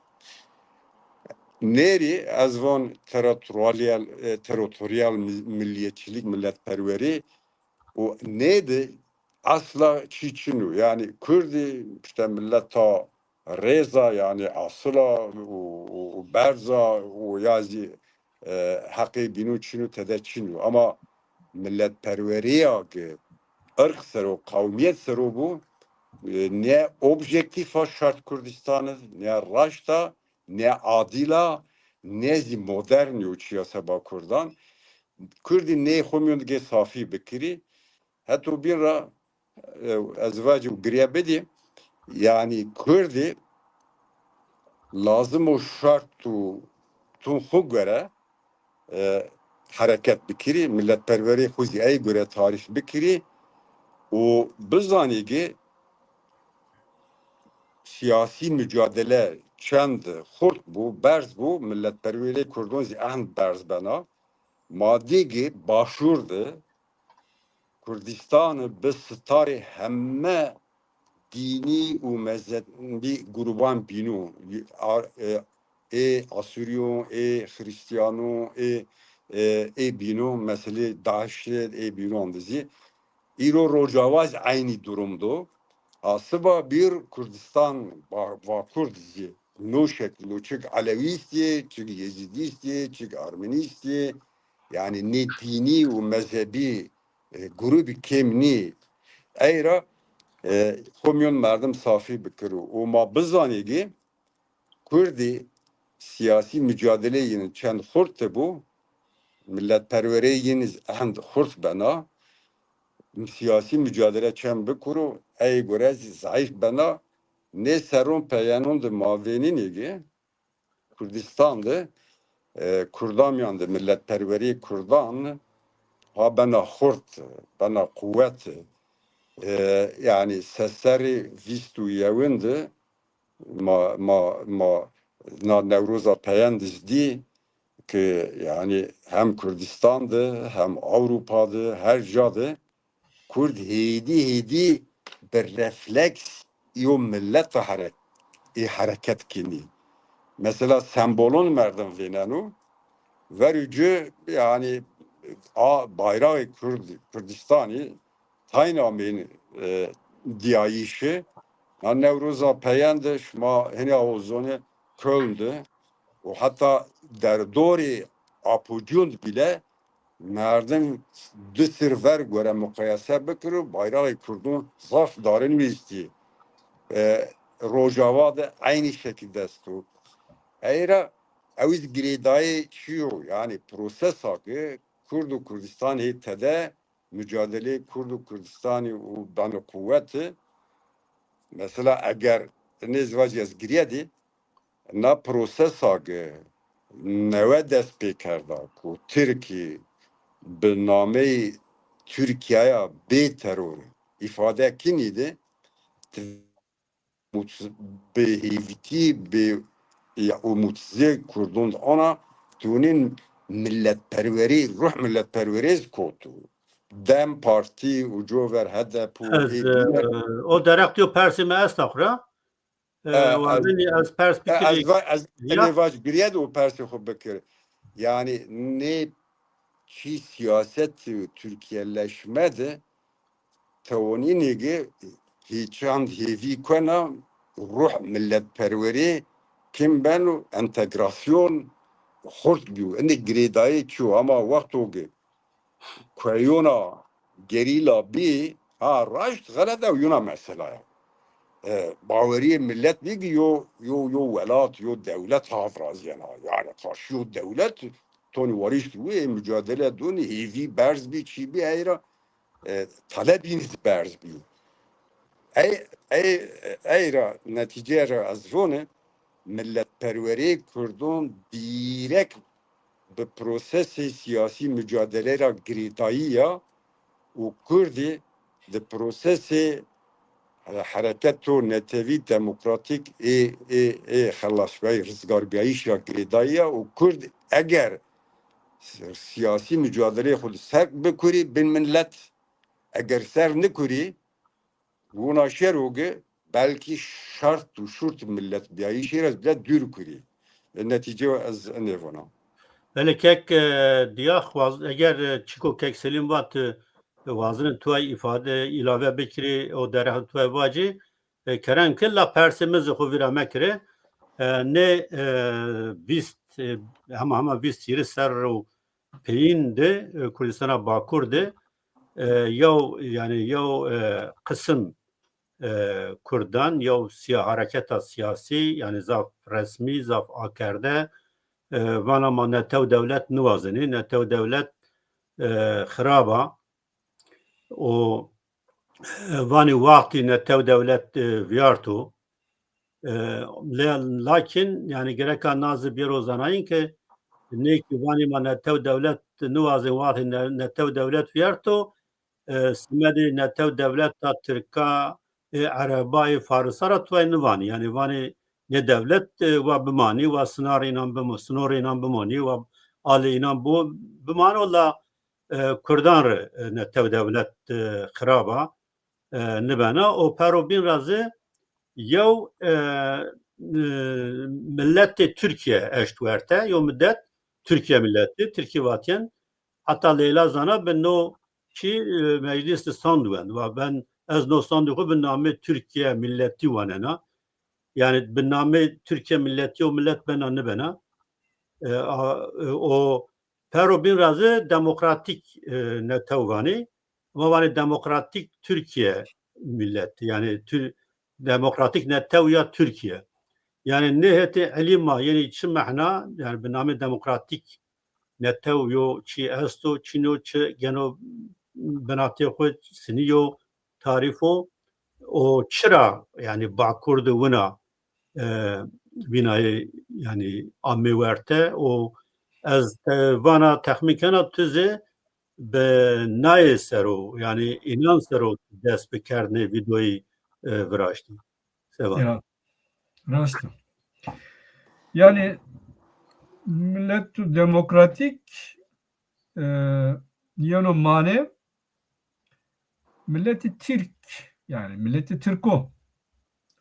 Nêrî ez von teritorîyal, e, teritorîyal mi-, millîyetçîlîk, miletperwerî û nê de esla çî çin o. Yanî Kurdî îşte mileta rêz a, yanî asil a û, û, û berz a û ya zî, e, heqê bîno çin o, tede çin o. Ama miletperwerîya ki irq ser o, qewmîyet ser o bo, e, ne objektîf a şart Kurdistan de, ne raşt a, ne adil a, ne zî modern yo çîya seba Kurdan. Kurdî nê xo mîyon de gê safî bikirî. Heto bîn ra, e, ez vacî û girya bidî. Yanî Kurdî lazim o şart û tun xwu gore, e, hereket bikirî, miletperwerê xwu zî ey gore tarîf bikirî û bizanî ki siyasî mucadele çend xurt bû, berz bû, miletperwerê Kurdon zî ehnd berz bena. Ma dî ki Başûr de Kurdistan bi sitarê heme dînî û mezhebî grûban bîno. A-, e, ê Asûrîyon, ê Xirîstîyanon, ê, e, ê bîno, meselê DAIŞê, ê bînon de zî. Îro Rojava zî eynî durum do. A siba bîr Kurdistan, Va-, Vakur de zî no şekil o, çik Elewî îstî, çik Yezîdî îstî, çik Armenî îstî. Yanî nê dînî û mezhebî, e, grûbî kêm nî. Ey ra, e, xo mîyon merdim safî bikiro. Û ma bizanî ki Kurdî siyasî mucadeleyê yin çend xurt de bo, miletperwereyê yin zî ehnd xurt bena. Siyasî mucadele çend bikiro, ey gore zî zayîf bena. Nê serron peyenon de ma vênînê ki Kurdistan de, e, Kurdan mîyan de miletperwerî Kurdan ha bena xurt, bena quwet. E, yanî seserî vîst û yewin de ma, ma, ma na Newroza Peyend iz dî ke yanî hem Kurdistan de hem Ewropa de her ca de Kurd hêdî hêdî bi refleks yo millet de here-, ê hereket kenî. Mesela sembolon merdim vêneno. Verê ci yanî a, bayraxê Kurd, Kurdistanî tayn amên, e, dîyayîşî. Na Newroza Peyend de şima hinî aw zonê Köln de û heta derdorê Apocîyon de bîle merdim di sir ver gore muqayese bikiro, bayraxê Kurdon zaf darin wîstî. E, Rojava de eynî şekil de esto. Ey ra ew iz girêdayê çi yo, yanî prosesa ke Kurd û Kurdistan hê tede, mucadeleyê Kurd û Kurdistanî û beno quweti. Mesela eger nêz vacî ez girîyedî, na prosesa ke newe dest pê kerda ku Tirkî bi nameyê Tirkîyaya bê teror îfade kinî de, ti-, mut-, bi hêvîtî, bi, ya, umutizê Kurdon de ana, tunên milletperwerî, ruh milletperwerî ez kotu. DEM Partî û cover HDP û Ez, ê e, dîne. O derheq yo persê mi esta xwu ra. E, E, ez, wazenî ez pers e, bikirî. Ez va-, ez enê vac girîyed û persê xwu bikir. Yanî nê çî siyaset Tirkiyeleşme de tewanînê ki hîçand hêvî kena ruh milletperwerî kim beno, entegrasyon xurt bîyo. Enê girêdayê çîyo ama wexto ki kueyona gerîla bî, ha, raşt, xelet ew yuna mesela ya. E, bawerîyê millet bî ki yo, yo, yo welat, yo dewlet ha virazîyena. Yanî qarşî yo dewlet tonî warîşt wî, ê mucadele donî, hêvî berz bî, çî bî, ey ra, e, talebîn zî berz bî. Ey, ey, ey ra netîceye ra ez vone, milletperwerê Kurdon dîrek bi prosesê siyasî mucadele ra girêdayî ya û Kurdî di prosesê, e, hereketo netewî demokratîk ê, ê, ê xelasbîyayî, rizgarbîyayîş ra girêdayî ya û Kurd eger siyasî mucadeleyê xwu di ser bikurî bin millet, eger ser nikurî, wina şero ki belkî şert û şurt milletbîyayîşî ra bile dûr kurî. E, netîce ez enê vona. Belê kek, e, Diyax, waz-, eger, e, çîko kek Selîm vat, e, wazenî tuay îfade, îlave bikirî, o derheq tuay vacî, e, kerem ke la persê mi zî xwu vîra mekirê. E, nê, e, vîst, e, hema hema vîst hîris serr û peyîn de, e, Kurdistana Bakur de, e, yew, yanî yew, e, qisim, e, Kurdan, yew siya-, hereketa siyasî, yanî zaf resmî, zaf akerde, e, vana ma netew dewlet niwazenî, netew dewlet, e, xirab a. O, e, vanî wextî netew dewlet, e, vîyarto. E, le-, lakin, yanî, gereka na zî bêro zanayîn ke nê ki vanî ma netew dewlet niwazên, wextê ne-, netew dewlet vîyarto, e, semedê netew dewleta tirka, ê ereba, ê farisa ra tuay nivanî. Yanî vanî nê dewlet, e, wa bimanî, wa sinarê înan bimo-, sinorê înan bimonî, wa alê înan bo-, bimano la, e, Kurdan rê, e, netew dewlet, e, xirab a, e, nibena. O pero bîn ra zî yew, e, e, milletê Tirkîye eşt werte, yew midet Tirkîye milletî, Tirkî vatîyen. Heta Leyla Zana bi no çî, e, meclîs de sand wend. Va ben, ez no sandê xwu bi namê Tirkîye milletî wanena. Yanî bi namê Tirkîye milletî o millet bena nibena. E, a, e, o pero bîn ra zî demokratîk, e, netew vanî. Ma vanî demokratîk Tirkîye milletî. Yanî Tür-, demokratîk netew ya Tirkîye. Yanî nê hetê elî ma, yanî çi mehna, yanî bi namê demokratîk netew yo çî esto, çin o, çi geno binatê xwu sinî yo, tarîf o. O çira, yanî Bakur de wina, e, vînayê, yanî amê werte. O ez, e, vana texmîn kena tu zî bi nayê ser o, yanî înan ser o dest bi kerdinê vîdeoyî, e, viraştî. Seba. Ya, rast o. Yanî mileto demokratîk, e, yeno mane miletî Tirk, yanî miletî Tirko.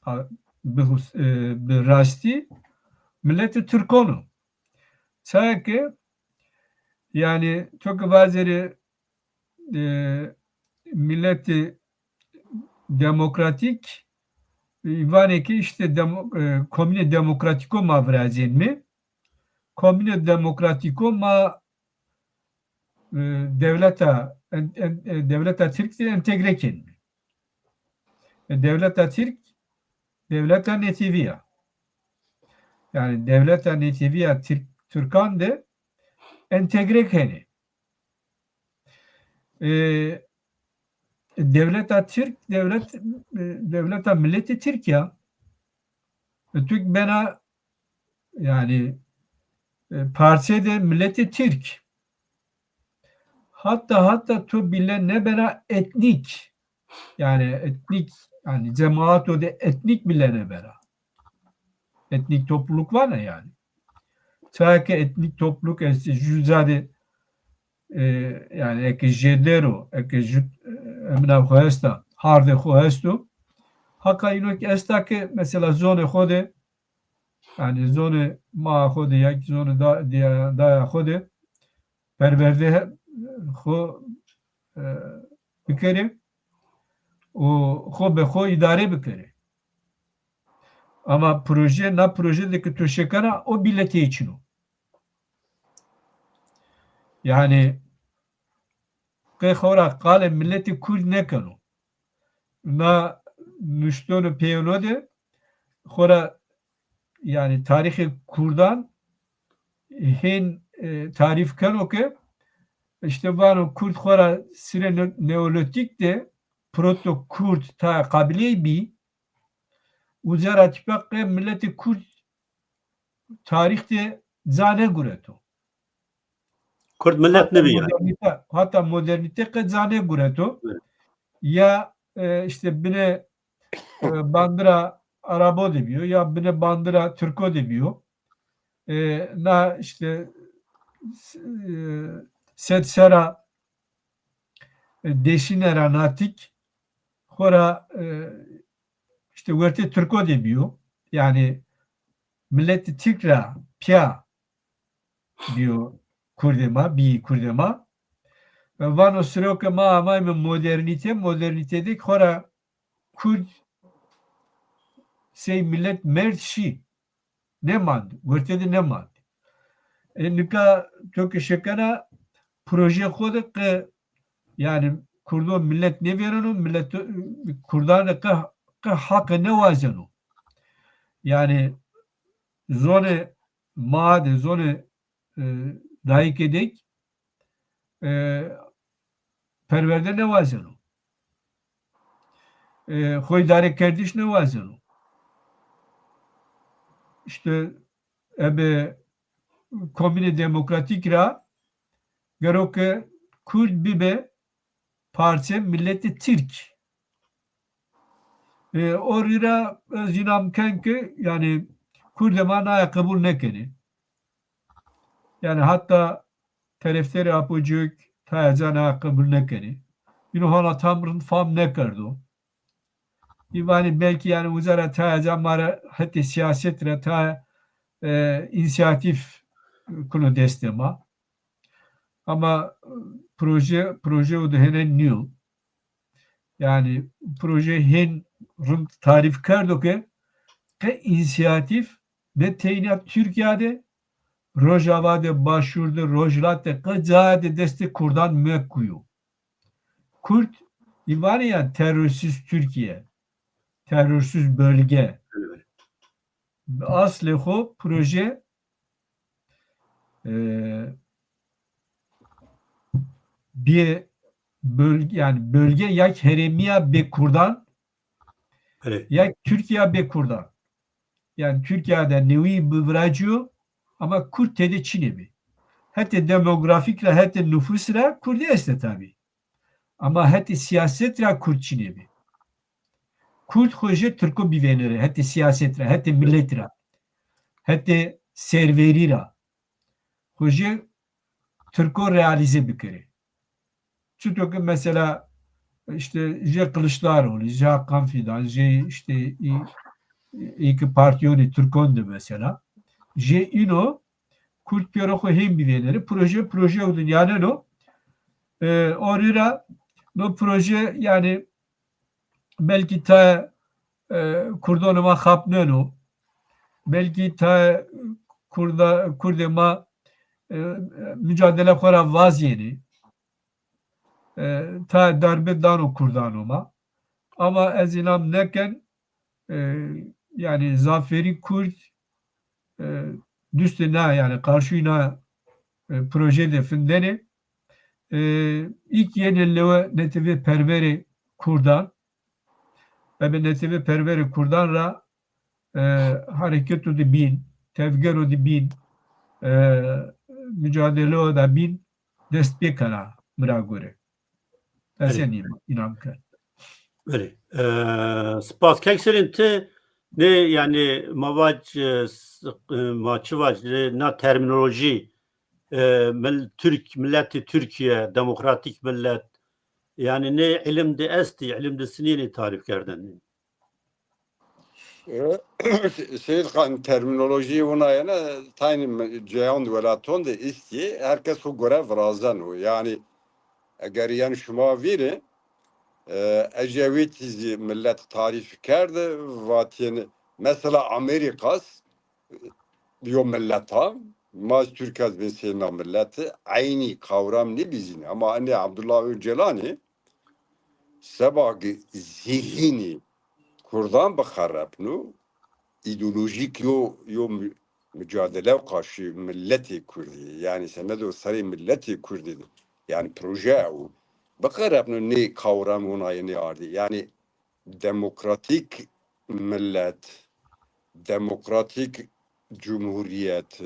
A, bi hus-, e, bi rastî miletî Tirkon o. Çaya ke, yanî to ke vazerê, e, miletî demokratîk, e, vanê ke îşte demo-, e, komînê demokratîko ma viracênme. Komînê demokratîko ma, e, dewleta, en-, en-, e, dewleta Tirk de entegre kenîme. E, dewleta Tirk, dewleta netewî ya. Yanî dewleta netewî ya Tirk, Tirkan de entegre kenê. E, dewleta Tirk, dewlet, e, dewleta miletî Tirk ya. E, Tirk bena, yanî, e, parçe de miletî Tirk. Hatta, hatta to bîle nebena etnîk. Yanî etnîk, yanî cemaat o de etnîk bîle nebena. Etnîk topluluk vana yanî. Çaya ke etnîk topluluk estê, jû ca de, e, yanî eke jêder o, eke jû, e, emna xo esta, hardê xo esto. Haka îno ke esta ke mesela zonê xo de, yanî zonê maa xo de ya ki zonê da-, diya-, daya xo de perwerde xo, e, bikerê û xo be xo îdare bikerê. Ama proje, na proje de ke to şekena, o bîle tey çin o. Yanî qey xo ra qalê miletî Kurd nêkeno. Na nuştono peyêno de xo ra, yanî tarîxê Kurdan hên, e, tarîf keno ke îşte vano Kurd xo ra sirê ne-, neolîtîk de proto Kurd taya qabileyî bî, uca ra tîpa qe miletê Kurd tarîx de ca nêgureto. Kurd milet nêbî yanî. Modernîte, hata modernîte qe ca nêgureto. Evet. Ya, e, îşte binê, e, bandira Arabo de bîyo, ya binê bandira Tirko de bîyo. E, na îşte s-, e, sed serra, e, deşîne ra natik xo ra, e, îşte wertê Tirko de bîyo. Yanî miletî Tirk ra pîya bîyo kurdê ma, bîyî kurdê ma. E, vano siro ke ma amayme modernîte, modernîte de xo ra kurd sey milet merd şî. Nêmand, wertê de nêmand. E, nika to ke şekena proje xo de qe, yanî kurdo milet nêvêreno, milet kurdan de qe, qe haqe nêwazeno. Yanî zonê ma de, zonê, e, dayîkê de, e, perwerde nêwazeno. E, xo îdarekerdiş nêwazeno. Îşte ebe komînê demokratîk ra gero ke Kurd bibe parçe miletî Tirk. E, o rî ra ez înam ken ke, yanî, kurdê ma naya qebul nêkenê. Yanî, hatta terefdêrê Apo Cuyuk taya ca naya qebul nêkenê. Îno hona tam rind fam nêkerdo. Î vanî belkî, yanî, uca ra taya ca ma ra hetê sîyaset ra taya, e, însîyatîf kuno destê ma. Ama, e, proje, proje o de hêne nîyo. Yanî proje hên rind tarîf kerdo ke qe însîyatîf ne teyna Tirkîya de, Rojava de, Başûr de, Rojhilat de, qe cayê de destê kurdan mekuyo. Kurd, î vanê ya terörsüz Türkiye, terörsüz bölge. Aslê xo proje, e, bê bölge, yanî bölge ya herêmîya bê kurdan, ya Tirkîya bê kurdan. Yanî Tirkîya de newî biviracîyo ama kurd tede çinê bî. Hetê demografîk ra, hetê nufus ra kurdî estê tabî. Ama hetê sîyaset ra kurd çinê bî. Kurd xo jê tirko bivênere, hetê sîyaset ra, hetê milet ra, hetê serverî ra. Xo jê tirko realîze bikerê. Çito ki mesela işte jê Kılıçdaroğlu, jê Hakan Fidan, jê işte î, î ki partîyonê tirkon de mesela. Jê îno kurd pêro xo hên bivênere. Proje, proje û dinyaneno. E, orî ra no proje yani belkî tayê, e, kurdonê ma xapneno. Belkî tayê kurda, kurdê ma, e, mücadele xo ra vazîyênê. E, tayê darbe dano kurdano ma. Ama ez înam nêken, e, yani zafêrî kurd, e, dustê na, yani qarşî na, e, proje de findenê. E, î ki yenê lewe netewê perwerê kurdan, ebe netewê perwerê kurdan ra, e, hareketo de bîn, tevgero de bîn, e, mücadeleyo de bîn dest pêkena mi ra gore. Ez senî înam ken. Belê. E, spas. Kek Serîn, ti nê, yani ma vac, e, s-, e, ma çi vac, nê, na termînolojî, e, mil-, Türk, milletî Türkiye, demokratîk millet, yani nê îlim de estî, îlim de sinînî tarîf kerdin? E, Seyîd Xan, termînolojî wina yena taynî me-, ceyand welaton de îstî, her kes xo gore virazeno. Yani eger yen şima vîrê, e, Ecevîtî zî millet tarîf kerde, vatîyêne, mesela Amerîkas yo millet a, ma zî Türk ez bên sey na millet, eynî kawram nêbîzînî. Ama enê Abdullah Öcalanî seba ki zîhinî kurdan bixerepno, îdeolojîk yo, yo mü-, mücadele qarşî milletê kurdî, yani semedo serê milletê kurdî de, yani proje ew bixerepno, nê kawram wina yenê ardî. Yani demokratîk millet, demokratîk cumhurîyet,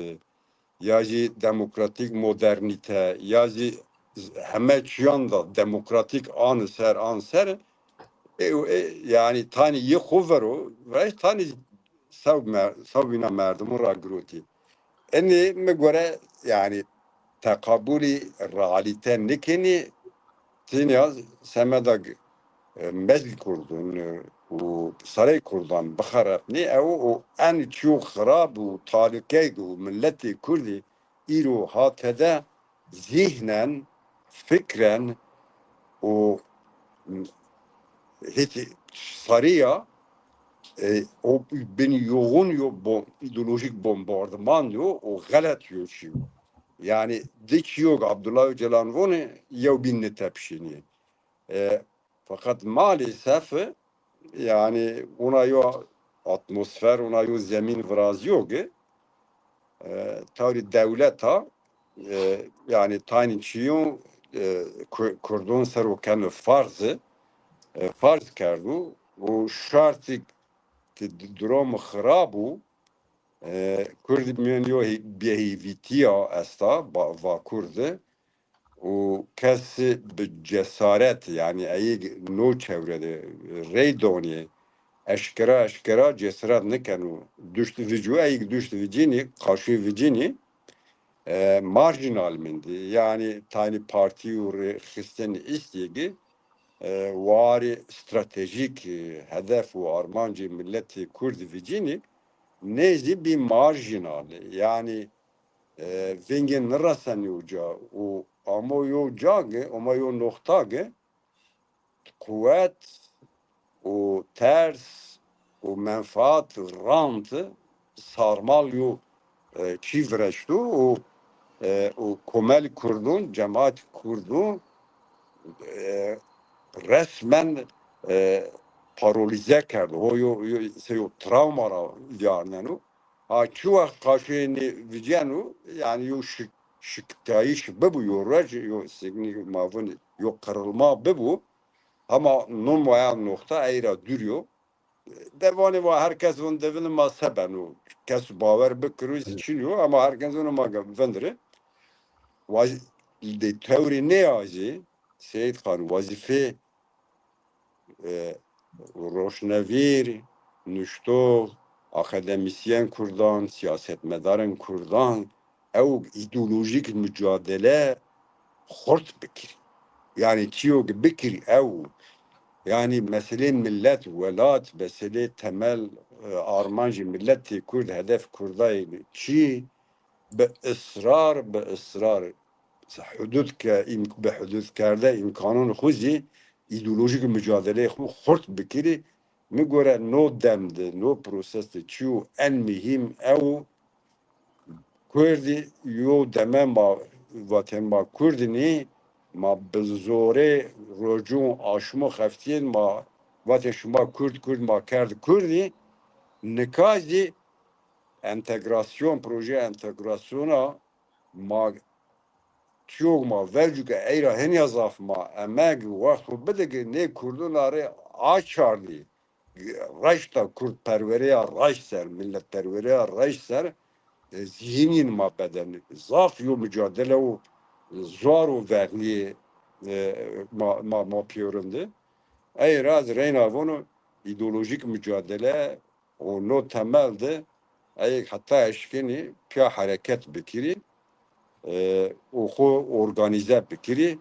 ya jî demokratîk modernîte, ya jî heme çîyan de demokratîk ani ser, ani ser, e, e, yani tanî yê xo vero, ve tanî sew mer-, sewbîna merdimon ra girotî. Enê mi gore, yani teqabulî realîte nêkenî, tenya semeda, e, mezlî kurdun, e, û sarey kurdan bixerepnî, ew û en çîyo xirab û talîkeyg û milletê kurdî îro ha tede zîhnen, fikren û hêtî sarîya, e, o bin yoxun yo bo-, îdeolojîk bombardıman yo û xelet yo çîyo. Yani di çîyo Abdullah Öcalan vonê yew bîn nitepşînî. E, feqet maalesef, yani ona yo atmosfer, ona yo zemîn virazîyo ki, e, tawrî dewleta, e, yani taynî çîyo, e, Ku-, Kurdon ser o keno farz, e, farz kerdo û şartî ki d-, duromo xirab o, e, Kurd mîyan yo hê-, bêhêvîtîya esta, ba-, Vakur de, û kes bi cesaret, yani eyêg no çewre de rey donê, eşkera, eşkera cesaret nikeno duşt vicû, eyêg duşt vicînî, qaşî vicînî, e, marjinal mendî. Yani taynî partî û rêxistin îstîgî, e, warê stratejîk, e, hedef û armancê miletê Kurd vicînî, nê zî bî marjinal. Yani, e, vengê niresenî uca û amo yo ca ki, amo yo noxta ki, quwet û ters û menfaat rant sarmal yo, e, çî vireşto û, e, û komel kurdun, cemaat kurdun, e, resmen, e, parolîze kerdo. Ho yo, yo, se yo travma ra vîyarneno. Ha, çi wext qaşoyê nê viceno, yani yo şik-, şiktayîş bibo, yo ruej, yo sêknî ma vûn, yo qirılma bibo, hema no maya noxta ey ra dûr yo. De vanê va her kes vûn de vînî ma se beno. Kes bawer bikiro zî çin yo, ama her kes vûn ma vindire. waz-, de tewrê nê a jî, Seyîd Xan, wezîfê, e, roşnevîr, nuştox, akademîsyen kurdan, sîyasetmedarên kurdan, ew îdeolojîk mucadele xurt bikirî. Yanî çîyo ke bikirî ew, yanî meselê milet, welat, meselê temel, e, armancê miletê kurd, hedef kurdayê çî, bi israr, bi israr, hudud ke, im-, bi hududkerde îmkanon xwu zî îdeolojîk mucadeleyê xwu xurt bikirî. Mi gore no dem de, no proses de çîyo en muhîm ew o, Kurdî yo deme ma vatên ma Kurdî nî, ma bi zorê rocûn, aşmo, xeftîyên ma vatên şima Kurd, Kurd ma kerd Kurdî, nika zî entegrasyon, projeya entegrasyona ma tîyo ma vercu ke ey ra henya zaf ma emeg wext xwu bide ke nê Kurduna rê a çardî reşta kurdperwereya reş ser, milletperwereya reş ser, e, zîhinîn ma bedeni. Zaf yo mucadele û zor û vernîyê, e, ma, ma, ma pîyorinde. Ey ra ez reyna vono îdeolojîk mucadele û no temel de ey heta eşkenî pîya hereket bikirî, e, û xwu organîze bikirî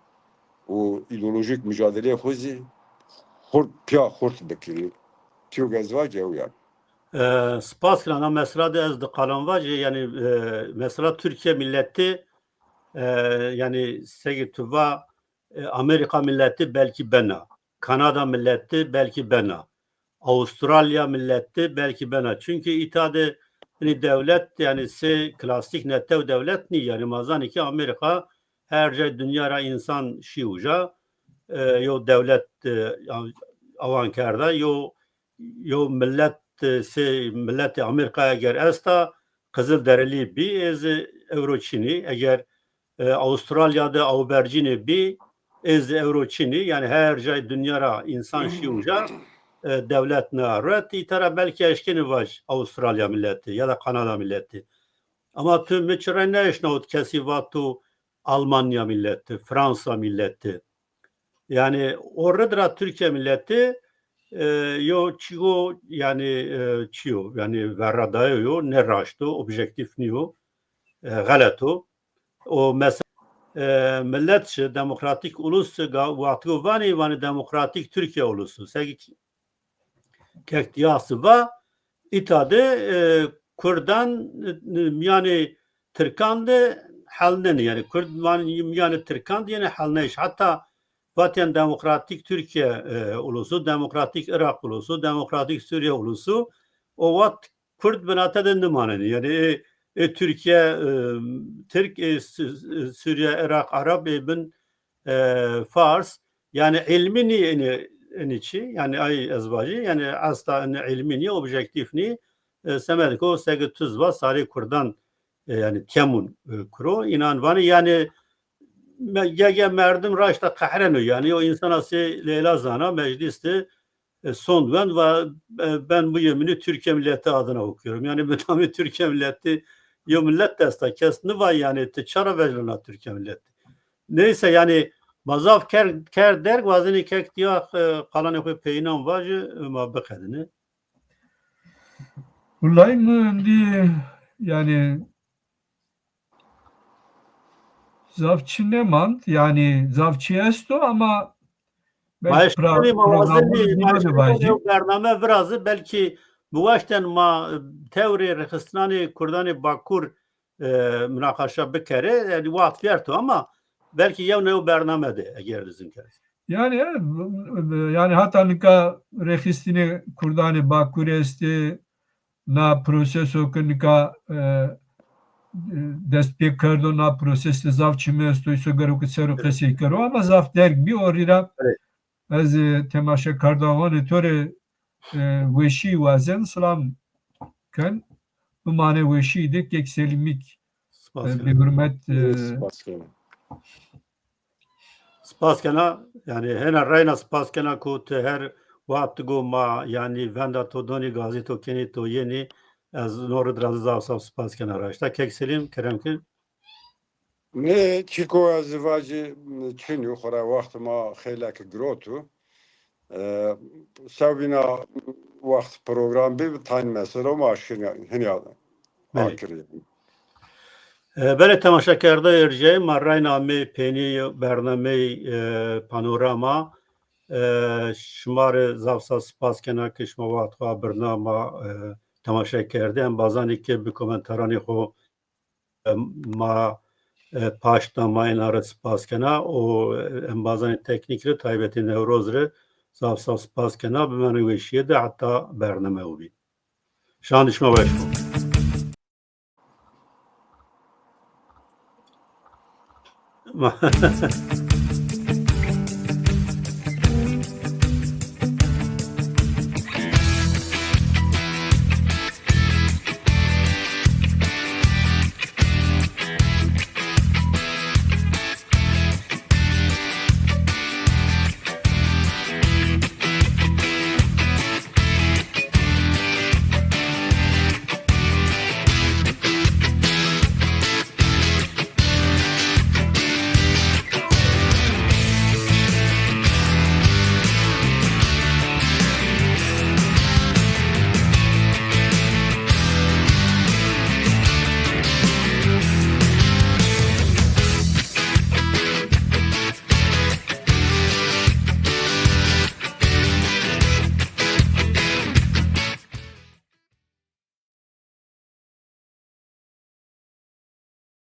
û îdeolojîk mucadeleyê xwu zî xurt, pîya xurt bikirî. Tîyo ke ez vac ew yanî. E, spas kena. Na mesela de ez di qalan vacî, yanî, e, mesela Tirkîya milletî, e, yanî seke tu va, e, Amerîka milletî belkî bena, Kanada milletî belkî bena, Avustralya milletî belkî bena. Çunkî îta de, yanî dewlet, yanî sey klasîk netew dewlet nî. Yanî ma zanî ke Amerîka her cay dinya ra însan şî uca, e, yo dewlet, e, awan kerda, yo, yo millet, e, sey milletê Amerîka eger esta, Qizilderelî bî, ê zî ewro çinî. Eger e, Avustralya de awbercînê bî, ê zî ewro çinî. Yanî her cay dinya ra însan şî uca, e, dewlet na ruet. Îta ra belkî eşkenî vac Avustralya milletî ya da Kanada milletî. Ama tu mi çi rey nêeşnawit kesî vato Almanya milletî, Fransa milletî. Yanî o rid ra Tirkîya milletî, e, yo çîyo, yanî, e, çîyo, yanî verra dayo yo, nêraşt o, objektîf nîyo, e, xelet o. O mesela, e, millet şi, demokratîk ulus şi, ga-, wextî go vanî, vanî demokratîk Tirkîya ulusu. Seki Kek Diyas va, îta de, e, Kurdan, e, mîyanê Tirkan de helnenî. Yanî Kurd van-, mîyanê Tirkan de yenê helneyîş. Heta vatên demokratîk Tirkîya, e, ulusu, demokratîk Iraq ulusu, demokratîk Sûrîye ulusu, o wext Kurd binate de nimanenî. Yanî ê, ê Tirkîye, e, Tirk, ê Sü-, Sûrîye, Iraq, Arab, ê bin, e, Fars. Yanî îlmî nî enî, enî çî. Yanî ay ez vajî, yanî esla enî îlmî nî, objektîf nî. E, semed ko seke tu zî va sarê Kurdan, e, yanî temûn, e, kuro. Înan vanî yanî me-, ge-, ge merdim raşta qehreno. Yanî o însana sey Leyla Zana meclîs de e, sond wend va, e, ben bu yeminî Türkiye milleti adına okuyorum. Yanî bi namê Türkiye milleti, yo millet de esta, kes nîva yanî ti çara veclena Türkiye milleti. Neyse yanî ma zaf ker, ker derg, wazenî kek diya, e, qalanê xo peyînan vajî, e, ma biqedinî. Wulay mi indi yanî zaf çi nêmand, yanî zaf çi esto ama belkî ma eşkenî, ma wazenî, ma eşkenî bername virazî, belkî mi waşten ma tewrê rêxistinanê kurdanê Bakur, e, munaqaşa bikerê, yanî wext vîyerto ama belkî yew na yew bername de eger izin kerd. Yanî, e, yanî heta nika rêxistinê kurdanê Bakur estê, na proseso ke nika, e, e, dest pê kerdo, na proses de zaf çimî esto, îso gero ke ser o qesey kero, ama zaf derg bî, o rî ra ez, e, temaşekardawanê to rê, e, weşî wazen silam ken. Bimanê weşî de kek Selîmîk, e, bi hurmet, e, spas kena. Spas kena, yanî hêna reyna spas kena ku ti her wext go ma, yanî venda to donî, gazî to kenî, to yenî, ez no rid ra zî zaf zaf spas kena raşta. Kek Selîm, kerem ke. Nê, çîko ez vajî çin yo, xora wext ma xeylek giroto. E, sewbîna wext program bî, tayn mesela ma şinya, hinya Belê. akirî. E, belê temaşekerda erjeyê ma reyna amê peynî bernameyê, e, Panorama. E, şima rê zaf zaf spas kena ke şima wext xo birna ma, e, temaşe kerdê. Embazanê ke bi komentaranê xo, e, ma, e, paşt da, ma êna rê spas kena û, e, embazanê teknîk rê, taybetî Newroz rê zaf zaf spas kena. Bimeno weşîye de heta bername û bî. Şan şima weş bo.